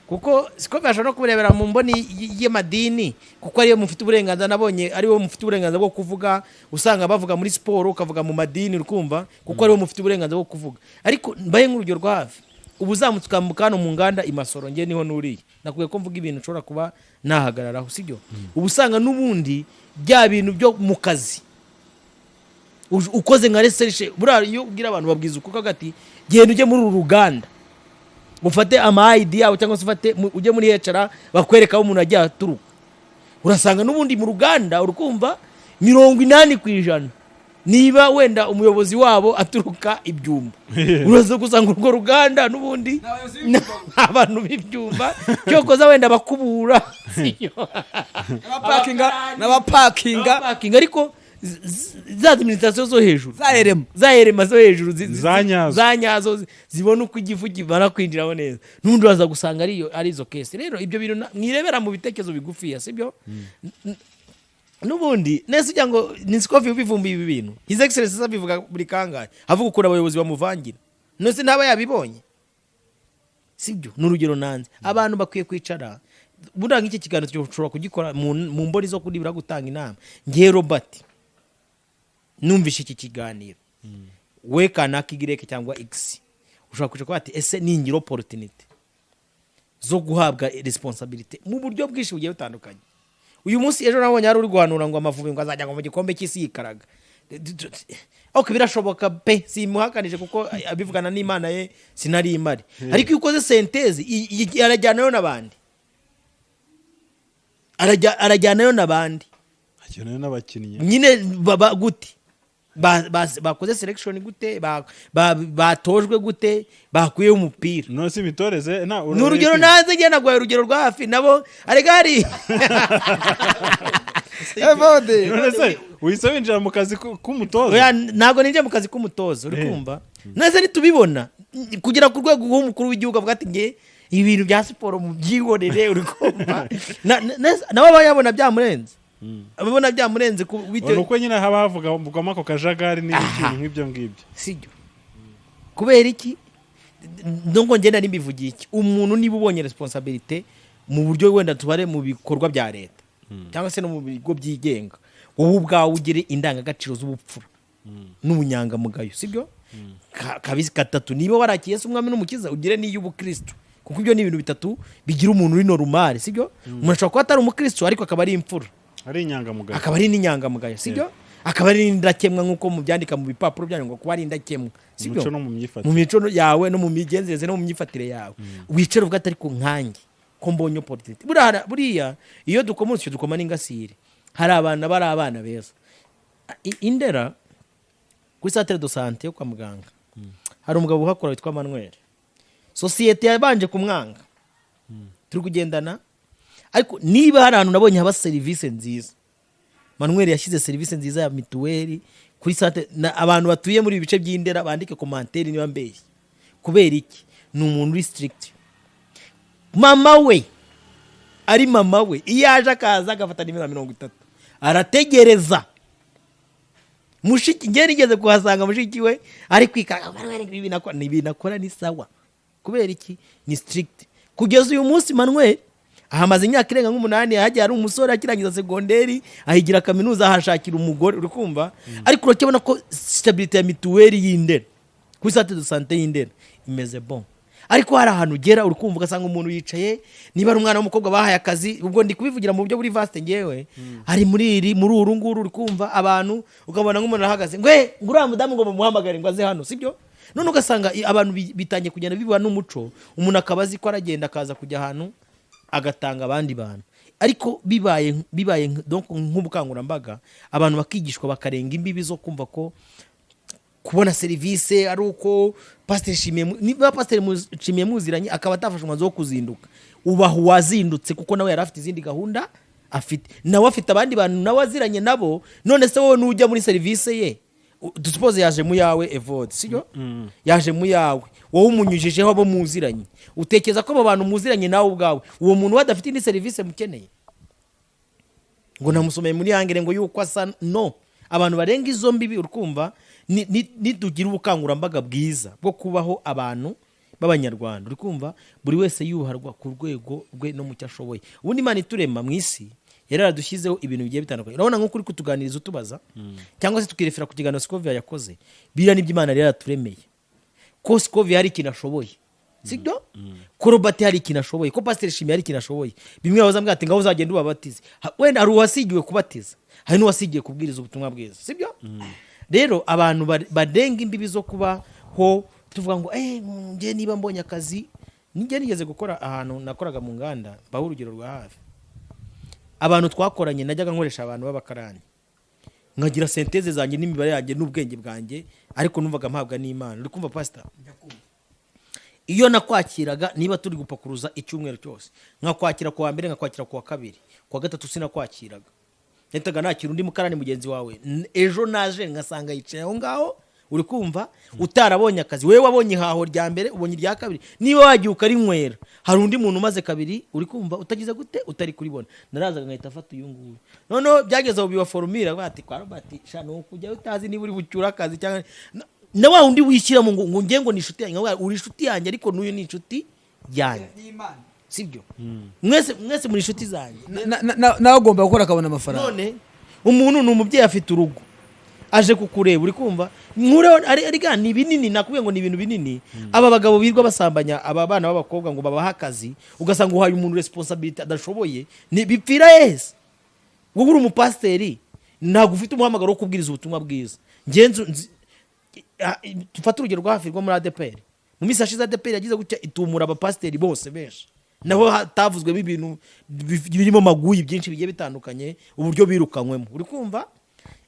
Kuko siko bashobora no kubirebera mu mboni y'amadini, kuko ariyo mufite uburenganzira. Nabonye ariyo mufite uburenganzira bwo kuvuga. Usanga bavuga muri siporo, ukavuga mu madini, urikumva, kuko ariyo mufite uburenganzira bwo kuvuga. Ariko mbaye nk'urugero rwa hafi, ubu uzamutse ukambuka hano mu nganda i Masoro, njye niho nuriye, nakubwiye ko mvuga ibintu nshobora kuba nahagararaho, sibyo? Ubu usanga n'ubundi bya bintu byo mu kazi ukoze nka research, buriya iyo ubwira abantu babwiza ukuri ati genda ujye muri uru ruganda ufate ama ID yabo, cyangwa se ufate ujye muri HR bakwereka aho umuntu agiye aturuka, urasanga n'ubundi mu ruganda, urukumva, 80% niba wenda umuyobozi wabo aturuka ibyumba, uraza gusanga urwo ruganda n'ubundi abantu b'ibyumba, cyokoza wenda bakubura, siyo? N'abapakinga, n'abapakinga. Abapakinga, ariko za administration zo hejuru, za erema, za erema zo hejuru Za nyazo. za nyazo zibona uko igifu kimara kwinjiramo neza, n'ubundi uraza gusanga ariyo ari izo case. Rero ibyo bintu mwirebera mu bitekerezo bigufiya, sibyo? N'ubundi nese ugira ngo ni Sikofi ubivumbuye ibi bintu? His Excellence abivuga buri kangahe, avuga ukuntu abayobozi bamuvangira, nese ntaba yabibonye, sibyo? Ni urugero nanze. Abantu bakwiye kwicara. Buriya nk'iki kiganiro dushobora kugikora mu mboni zo kuribura gutanga inama. Ngewe Robert numvishe iki kiganiro, we kanaka Y cyangwa X, ushobora kwicara kuvuga ati ese ningira opportunity zo guhabwa responsibility mu buryo bwinshi bugiye butandukanye uyu munsi, ejo nabonye hari uri guhanura ngo Amavubi ngo azajya ngo mu gikombe cy'isi yikaraga. Ok, birashoboka pe, simuhakanije, kuko abivugana n'Imana ye sinari imari. Ariko iyo ukoze synthèse, arajyanayo n'abandi, arajyanayo n'abandi. Hakenewe n'abakinnyi. Nyine baba gute? Bakoze selection gute? Batojwe gute? Bakuyeho umupira? None se imitoreze nta Ni urugero naze njye naguhaye urugero rwa hafi, nabo arega hari Evode. None se uhise winjira mu kazi k'umutoza? Oya, ntabwo ninjiye mu kazi k'umutoza, uri kumva nese nitubibona kugera ku rwego rw'umukuru w'igihugu avuga ati nge ibintu bya siporo mubyihorere, uri kumva, nabo bayabona byamurenze, ababona byamurenze bitewe Ni uko nyine haba havugwamo ako kajagari n'ibintu nk'ibyo ngibyo. Sibyo? Kubera iki nubwo ngenda nimbivugiye iki, umuntu niba ubonye responsabilité mu buryo wenda tubare mu bikorwa bya leta cyangwa se no mu bigo byigenga, wowe ubwawe ugire indangagaciro z'ubupfura n'ubunyangamugayo, sibyo? Kabisi gatatu, niba warakiye se umwami n'umukiza, ugire n'iy'ubukristo, kuko ibyo ni ibintu bitatu bigira umuntu uri normal, sibyo? Umuntu ashobora kuba atari umukristo ariko akaba ari imfura, ari inyangamugayo, akaba ari n'inyangamugayo, sibyo? Akaba ari n'indakemwa nk'uko mubyandika mu bipapuro byanyu ngo kuba ari indakemwa, sibyo? Mu mico no mu myifatire. Mu mico yawe no mu migenzereze no mu myifatire yawe, wicare uvuga ati ariko nkanjye ko mbonye opportunity. Buriya iyo dukoma urusyo dukoma n'ingasire. Hari abana bari abana beza. Indera kuri centre de santé yo kwa muganga hari umugabo uhakora witwa Manuel. Sosiyete yabanje kumwanga, turi kugendana, ariko niba hari ahantu nabonye haba serivisi nziza, Manuel yashyize serivisi nziza ya mituweli kuri centre. Abantu batuye muri ibi bice by'Indera bandike commentaire niba mbeshye. Kubera iki? Ni umuntu uri strict. Mama we ari mama we, iyo aje akaza agafata nimero ya 30, arategereza. Mushiki, njye nigeze kuhasanga mushiki we ari kwikanga: "Manuel, ibi nakora ni ibi nakora ni sawa." Kubera iki? Ni strict. Kugeza uyu munsi Manuel ahamaze imyaka irenga nk'umunani. Hagiye ari umusore akirangiza segonderi, ahigira kaminuza, ahashakira umugore, uri kumva? Ariko uracyabona ko stabilité ya mituweli y'Indera, kuri centre de santé y'Indera imeze bon. Ariko hari ahantu ugera, uri kumva, ugasanga umuntu yicaye, niba ari umwana w'umukobwa bahaye akazi, ubwo ndi kubivugira mu buryo buri vaste, ngewe ari muri iri, muri uru nguru, uri kumva, abantu ukabona nk'umuntu arahagaze ngo "Eh, ngo uriya mudamu ngo bamuhamagare ngo aze hano," sibyo? None ugasanga abantu bitangiye kugenda biba n'umuco, umuntu akaba azi ko aragenda akaza kujya ahantu agatanga abandi bantu. Ariko bibaye donc nk'ubukangurambaga, abantu bakigishwa, bakarenga imbibi zo kumva ko kubona serivisi ari uko Pasiteri Nshimiye, niba Pasiteri Nshimiye muziranye, akaba atafashe umwanzuro wo kuzinduka, ubaha uwazindutse, kuko nawe yari afite izindi gahunda afite, nawe afite abandi bantu nawe aziranye nabo. None se wowe nujya muri serivisi ye, dusuppose yaje mu yawe, Evode, sibyo? Yaje mu yawe, wowe umunyujijeho abo muziranye, utekereza ko abo bantu muziranye nawe ubwawe, uwo muntu we adafite indi serivisi mukeneye, ngo namusomeye muri yangere ngo yuko asa no abantu barenga izo mbibi, urikumva? Nitugira ubukangurambaga bwiza bwo kubaho abantu b'Abanyarwanda, urikumva, buri wese yuharwa ku rwego rwe no mu cyo ashoboye. Ubundi Imana iturema mu isi yari yaradushyizeho ibintu bigiye bitandukanye. Urabona nk'uko uri kutuganiriza utubaza, cyangwa se tukirefera ku kiganiro Scovia yakoze, biriya nibyo Imana yari yaraturemeye, ko Scovia hari ikintu ashoboye, sibyo? Ko Robert hari ikintu ashoboye, ko Pasiteri Shimi hari ikintu ashoboye. Bimwe baza mbwira ati: "Ngaho uzagenda ubabatize." Wenda hari uwasigiwe kubatiza, hari n'uwasigiye kubwiriza ubutumwa bwiza, sibyo? Rero abantu barenga imbibi zo kubaho tuvuga ngo njye niba mbonye akazi, njye nigeze gukora ahantu nakoraga mu nganda, mbaho urugero rwa hafi. Abantu twakoranye, najyaga nkoresha abantu b'abakarani, nkagira synthèse zanjye n'imibare yanjye n'ubwenge bwanjye, ariko numvaga mpabwa n'Imana. Uri kumva, pasita? Iyo nakwakiraga, niba turi gupakuruza icyumweru cyose, nkakwakira ku wa mbere, nkakwakira ku wa kabiri, ku wa gatatu sinakwakiraga, nahitaga nakira undi mukarani mugenzi wawe. Ejo naje ngasanga yicaye aho ngaho, uri kumva, utarabonye akazi. Wowe wabonye ihaho rya mbere, ubonye irya kabiri, niba wagiye ukarinywera, hari undi muntu umaze kabiri, uri kumva, utagize gute, utari kuribona. Narazaga nkahita afata uyu nguyu. Noneho byageze aho biba formule, bati kwa Robert sha ni ukujya utazi niba uri bucyure akazi cyangwa na wa wundi wishyiramo ngo nge ngo ni inshuti yanjye. Nkavuga, uri inshuti yanjye, ariko n'uyu ni inshuti yanjye, sibyo? Mwese mwese muri inshuti zanjye. Nawe agomba gukora akabona amafaranga. None umuntu ni umubyeyi, afite urugo, aje kukureba, uri kumva, nkureho ari ga ni binini, nakubwiye ngo ni ibintu binini. Aba bagabo birirwa basambanya aba bana b'abakobwa ngo babahe akazi, ugasanga uhaye umuntu responsibility adashoboye, ni bipfira yese. Wowe uri umupasiteri, ntabwo ufite umuhamagaro wo kubwiriza ubutumwa bwiza. Ngenzi dufate urugero rwa hafi rwo muri ADEPR. Mu minsi yashize ADEPR yagize gutya itumura abapasiteri bose benshi, naho hatavuzwemo ibintu birimo maguyi byinshi bigiye bitandukanye, uburyo birukanywemo, uri kumva?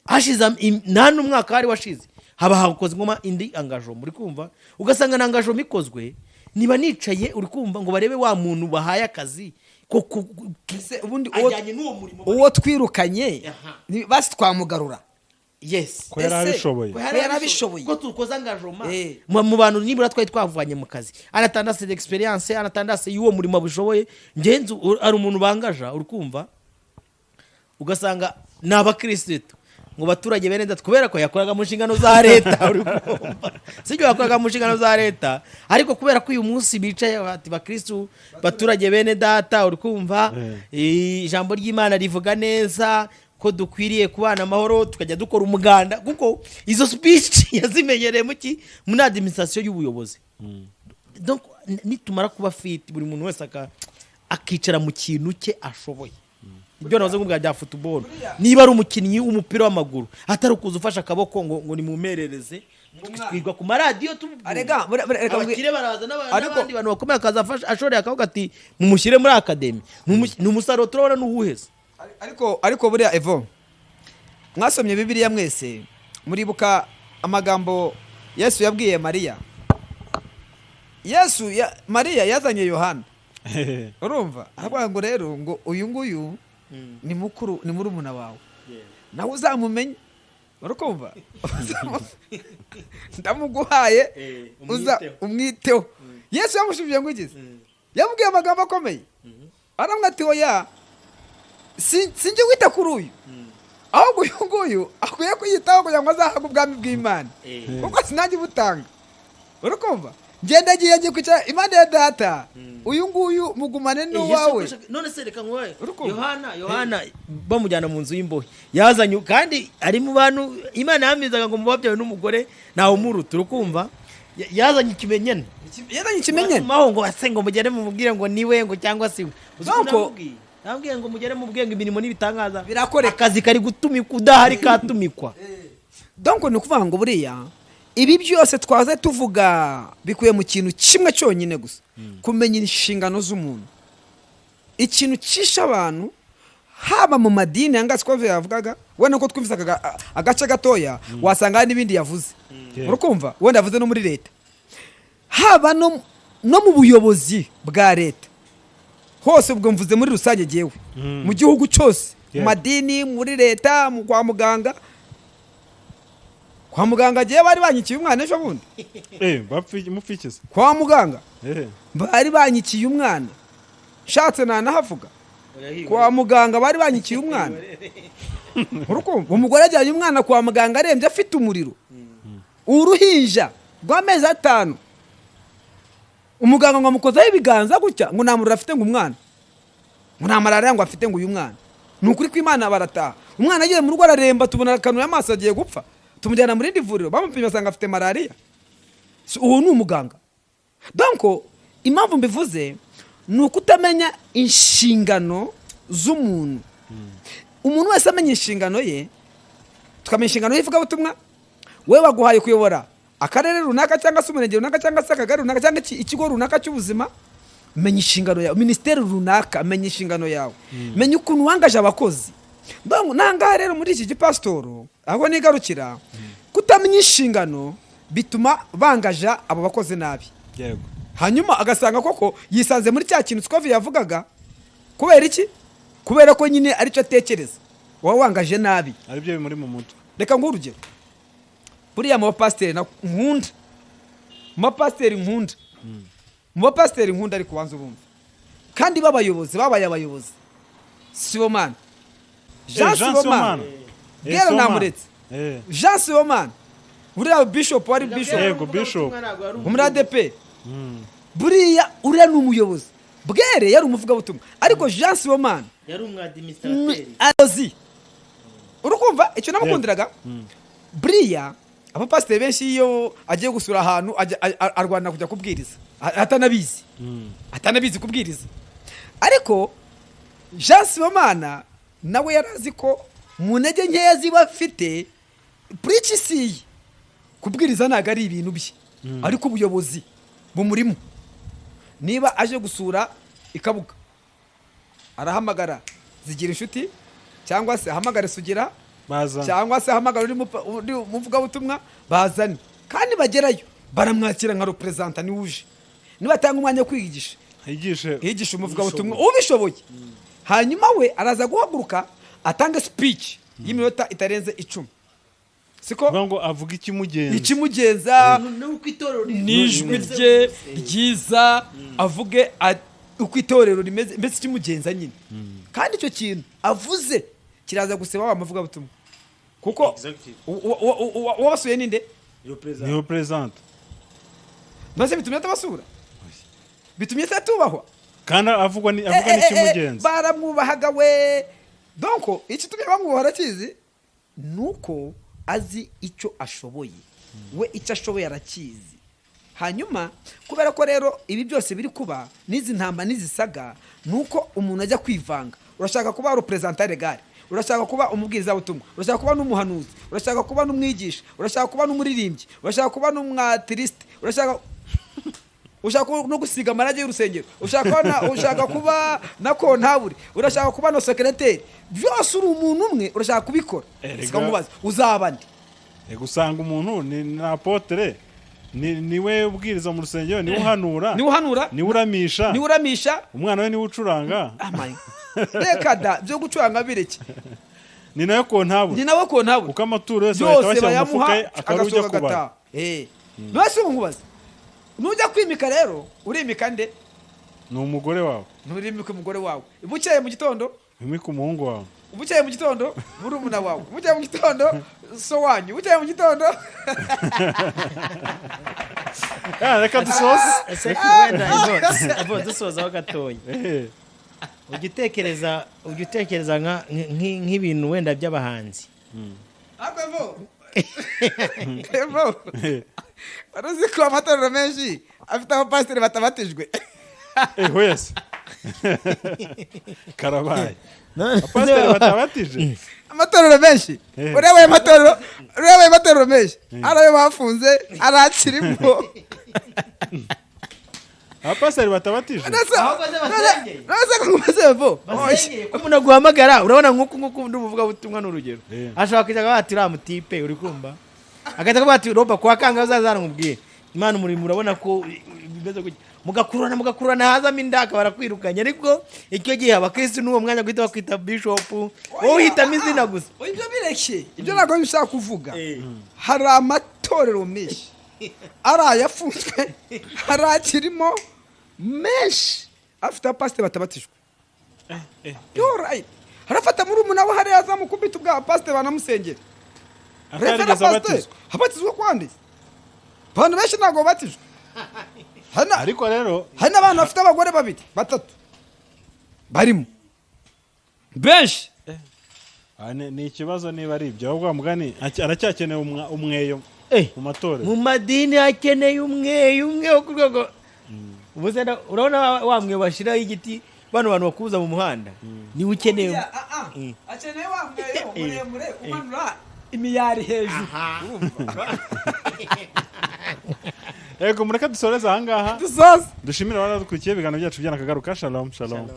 Hashize nta n'umwaka wari washize, haba hakozwemo indi engagement, uri kumva? Ugasanga na engagement ikozwe, niba nicaye, uri kumva, ngo barebe wa muntu bahaye akazi ko Ese ubundi ajyanye n'uwo murimo. Uwo twirukanye Aha. basi twamugarura? Yes. Ko yari Ese, abishoboye. ko yari abishoboye. Ko tukoze engagement mu bantu nibura twari twavanye mu kazi, anatandase d'expérience, anatandase y'uwo murimo abishoboye. Ngenzi ari umuntu bangaja, uri kumva, ugasanga ni abakirisitu ngo baturage bene data, kubera ko yakoraga mu nshingano za leta, uri kumva, sibyo? Yakoraga mu nshingano za leta, ariko kubera ko uyu munsi bicaye bati: "Bakirisitu baturage bene data, uri kumva, ijambo ry'Imana rivuga neza ko dukwiriye kubana amahoro, tukajya dukora umuganda," kuko izo speech yazimenyereye mu ki, muri administration y'ubuyobozi. Donc nitumara kuba fit, buri muntu wese akicara mu kintu cye ashoboye, ibyo nahoze nkubwira bya football, niba ari umukinnyi w'umupira w'amaguru, atari ukuza ufashe akaboko ngo nimumerereze, twirwa ku maradiyo Arega, reka abakire baraza Ariko n'abandi bantu bakomeye akaza ashoreye akavuga ati: "Mumushyire muri academy." Ni umusaruro turabona n'uwuheze. Ariko buriya evo mwasomye Bibiliya mwese, muribuka amagambo Yesu yabwiye Mariya. Yesu Mariya yazanye Yohana, urumva, aravuga ngo rero ngo uyu nguyu ni mukuru, ni murumuna wawe, nawe uzamumenye, urakumva, ndamuguhaye, uza Umwiteho. umwiteho. Yesu yamushubije ngo igize Yamubwiye amagambo akomeye, aramubwira ati: "Oya, sinjye wita kuri uyu, ahubwo uyu nguyu akwiye kwiyitaho kugira ngo azahabwe ubwami bw'Imana, kuko sinajya ubutanga." Urakumva, ngenda agiye, agiye kwicara impande ya Data, uyu nguyu mugumane n'uwawe. None se reka nkubaye. Urukundo. Yohana bamujyana mu nzu y'imbohe, yazanye kandi ari mu bantu Imana yamizaga ngo mubabyawe n'umugore ntawe umuruta, urukumva. Yazanye ikimenyane. Yazanye ikimenyane. Batumaho ngo ase ngo mugere mumubwire ngo niwe ngo cyangwa si we. Uzi ko namubwiye? Namubwiye ngo mugere mubwire ngo imirimo n'ibitangaza Birakoreka. Akazi kari gutumikwa, udahari katumikwa. Donc ni ukuvuga ngo buriya ibi byose twaze tuvuga bikuye mu kintu kimwe cyonyine gusa: kumenya inshingano z'umuntu. Ikintu cyishe abantu, haba mu madini yanga Scoville yavugaga, wenda uko twumvise agace gatoya, wasanga hari n'ibindi yavuze. Urukumva, wenda yavuze no muri leta, haba no mu buyobozi bwa leta hose. Ubwo mvuze muri rusange jyewe, mu gihugu cyose, mu madini, muri leta, mu kwa muganga. Kwa muganga agiye, bari banyikiye umwana ejo bundi. Mupfikize? Kwa muganga bari banyikiye umwana, nshatse nanahavuga. Kwa muganga bari banyikiye umwana. Urukumva, umugore ajyanye umwana kwa muganga arembye, afite umuriro, uruhinja rw'amezi 5. Umuganga ngo amukozaho ibiganza gutya, ngo nta muriro afite, ngo umwana ngo nta malariya ngo afite, ngo uyu mwana ni ukuri kw'Imana. Barataha, umwana agiye mu rugo araremba, tubona akanuye amaso, agiye gupfa. Tumujyana mu rindi vuriro, bamupimye basanga afite malariya. So, uwo ni umuganga. Donc impamvu mbivuze ni ukutamenya inshingano z'umuntu. Umuntu wese amenya inshingano ye, tukamenya inshingano y'ivugabutumwa. Wowe baguhaye kuyobora akarere runaka, cyangwa se umurenge runaka, cyangwa se akagari runaka, cyangwa ikigo runaka cy'ubuzima, menya inshingano yawe. Minisiteri runaka, menya inshingano yawe, menya ukuntu wangaje abakozi. Donc nangaha rero muri iki gipasitoro aho nigarukira, kutamenya inshingano bituma bangaja abo bakozi nabi. Hanyuma agasanga koko yisanze muri cya kintu Scoville yavugaga. Kubera iki? Kubera ko nyine aricyo atekereza, wowe wangaje nabi. Aribyo bimuri mu mutwe. Reka nguhe urugero. Buriya mu bapasiteri nkunda, mu bapasiteri nkunda, mu bapasiteri nkunda, ariko ubanza ubumva kandi b'abayobozi, babaye abayobozi, Sibomana Jean. Jean Sibomana. Sibomana. Bwera Sibomana. namuretse. Jean Sibomana, buriya bishop, wari bishop. Yego, bishop. Muri ADEPR. Buriya uriya ni umuyobozi. Bwere yari umuvugabutumwa, ariko Jean Sibomana Yari umwadministrateur. azi. Urukumva icyo namukundiraga, buriya abapasiteri benshi iyo agiye gusura ahantu arwana kujya kubwiriza, atanabizi kubwiriza. Ariko Jean Sibomana nawe yari azi ko mu ntege nkeya ziba afite, purici si kubwiriza ntabwo ari ibintu bye, ariko ubuyobozi bumurimo. Niba aje gusura ikabuga, arahamagara Zigira Inshuti, cyangwa se ahamagare Sugira, Bazana. cyangwa se ahamagara undi muvugabutumwa, bazane. Kandi bagerayo baramwakira nka représentant, niwe uje. Niba atanga umwanya wo kwigisha, yigishe. yigisha umuvugabutumwa ubishoboye. Hanyuma we araza guhaguruka atange speech y'iminota itarenze 10, siko? Kuvuga ngo avuga ikimugenza. Ikimugenza. Nuko itorero N'ijwi rye ryiza, avuge uko itorero rimeze, mbese ikimugenza nyine. Kandi icyo kintu avuze kiraza guseba wa muvugabutumwa, kuko uwabasuye ninde? Ni représentant. Maze bitumye atabasura, bitumye atubahwa. Kandi avugwa ni avuga n'ikimugenza. Baramwubahaga we. Donc ikitumye bamwubaha arakizi, nuko azi icyo ashoboye. We icyo ashoboye arakizi. Hanyuma kubera ko rero ibi byose biri kuba n'izi ntamba n'izisaga, nuko umuntu ajya kwivanga. Urashaka kuba représentant légal, urashaka kuba umubwirizabutumwa, urashaka kuba n'umuhanuzi, urashaka kuba n'umwigisha, urashaka kuba n'umuririmbyi, urashaka kuba n'umwatirisite, urashaka ushaka no gusiga amarangi y'urusengero, ushaka kuba na comptable, urashaka kuba na secrétaire, byose uri umuntu umwe urashaka kubikora. Erega. Sika nkubaze, uzaba nde? Usanga umuntu ni apôtre, niwe ubwiriza mu rusengero, niwe uhanura, Niwe uhanura, niwe uramisha, niwe uramisha, umwana we niwe ucuranga. Amaye. Reka da, byo gucuranga bireke. Ni nayo comptable. Ni nawe comptable. Kuko amaturo yose bahita Byose bashyira mu mufuka bayamuha, ye, akaba ari ujya agasohoka kubara. agataha. None se ubu nkubaze, nujya kwimika rero urimika nde? Ni umugore wawe. Nturimike umugore wawe. Bukeye mu gitondo Wimike umuhungu wawe. Bukeye mu gitondo murumuna wawe. Bukeye mu gitondo so wanyu. Bukeye mu gitondo. Reka dusoze. Ese wenda ivo dusozaho gatoya. Ujya utekereza nk'ibintu wenda by'abahanzi. Evo. Wari ko amatorero menshi afite abapasiteri batabatijwe. Wese. Karabaye. Abapasiteri batabatije. Amatorero menshi. Ureba ayo matorero menshi. Ari ayo bafunze, ari akirimo. Abapasiteri batabatije. Umuntu aguhamagara urabona nk'uku nguku ndi umuvugabutumwa n'urugero. Ashobora kujya bati uriya mutipe uri kumva. Agahita akavuga ati roba kwa kanga uzazana nkubwire. Imana umurimo urabona ko bimeze gutya. Mugakururana hazamo inda barakwirukanye, ariko icyo gihe abakristo n'uwo mwanya guhita bakwita bishop, wowe uhitamo izina gusa. Ibyo bireke, ibyo ntabwo bishaka kuvuga. Hari amatorero menshi ari ayafunzwe, hari akirimo menshi afite abapasiteri batabatijwe. Harafata muri umuntu we hariya azamukubita ubwa abapasiteri banamusengera. Atarigeze abatizwa. Abatizwa kwande? Abantu benshi ntabwo babatijwe. Ariko rero hari n'abantu bafite abagore babiri batatu barimo benshi. Ni ikibazo niba ari ibyo ahubwo mugani aracyakeneye umweyo mu matorero, mu madini akeneye umweyo umwe wo ku rwego. Urabona wa mweyo bashyiraho igiti bano bantu bakuza mu muhanda, niwe ukeneye. Akeneye wa mweyo muremure umanura imiyari hejuru. Ego mureka dusoreze ahangaha. Dushimire abadukurikiye ibiganiro byacu byanakagaruka. Shalom shalom.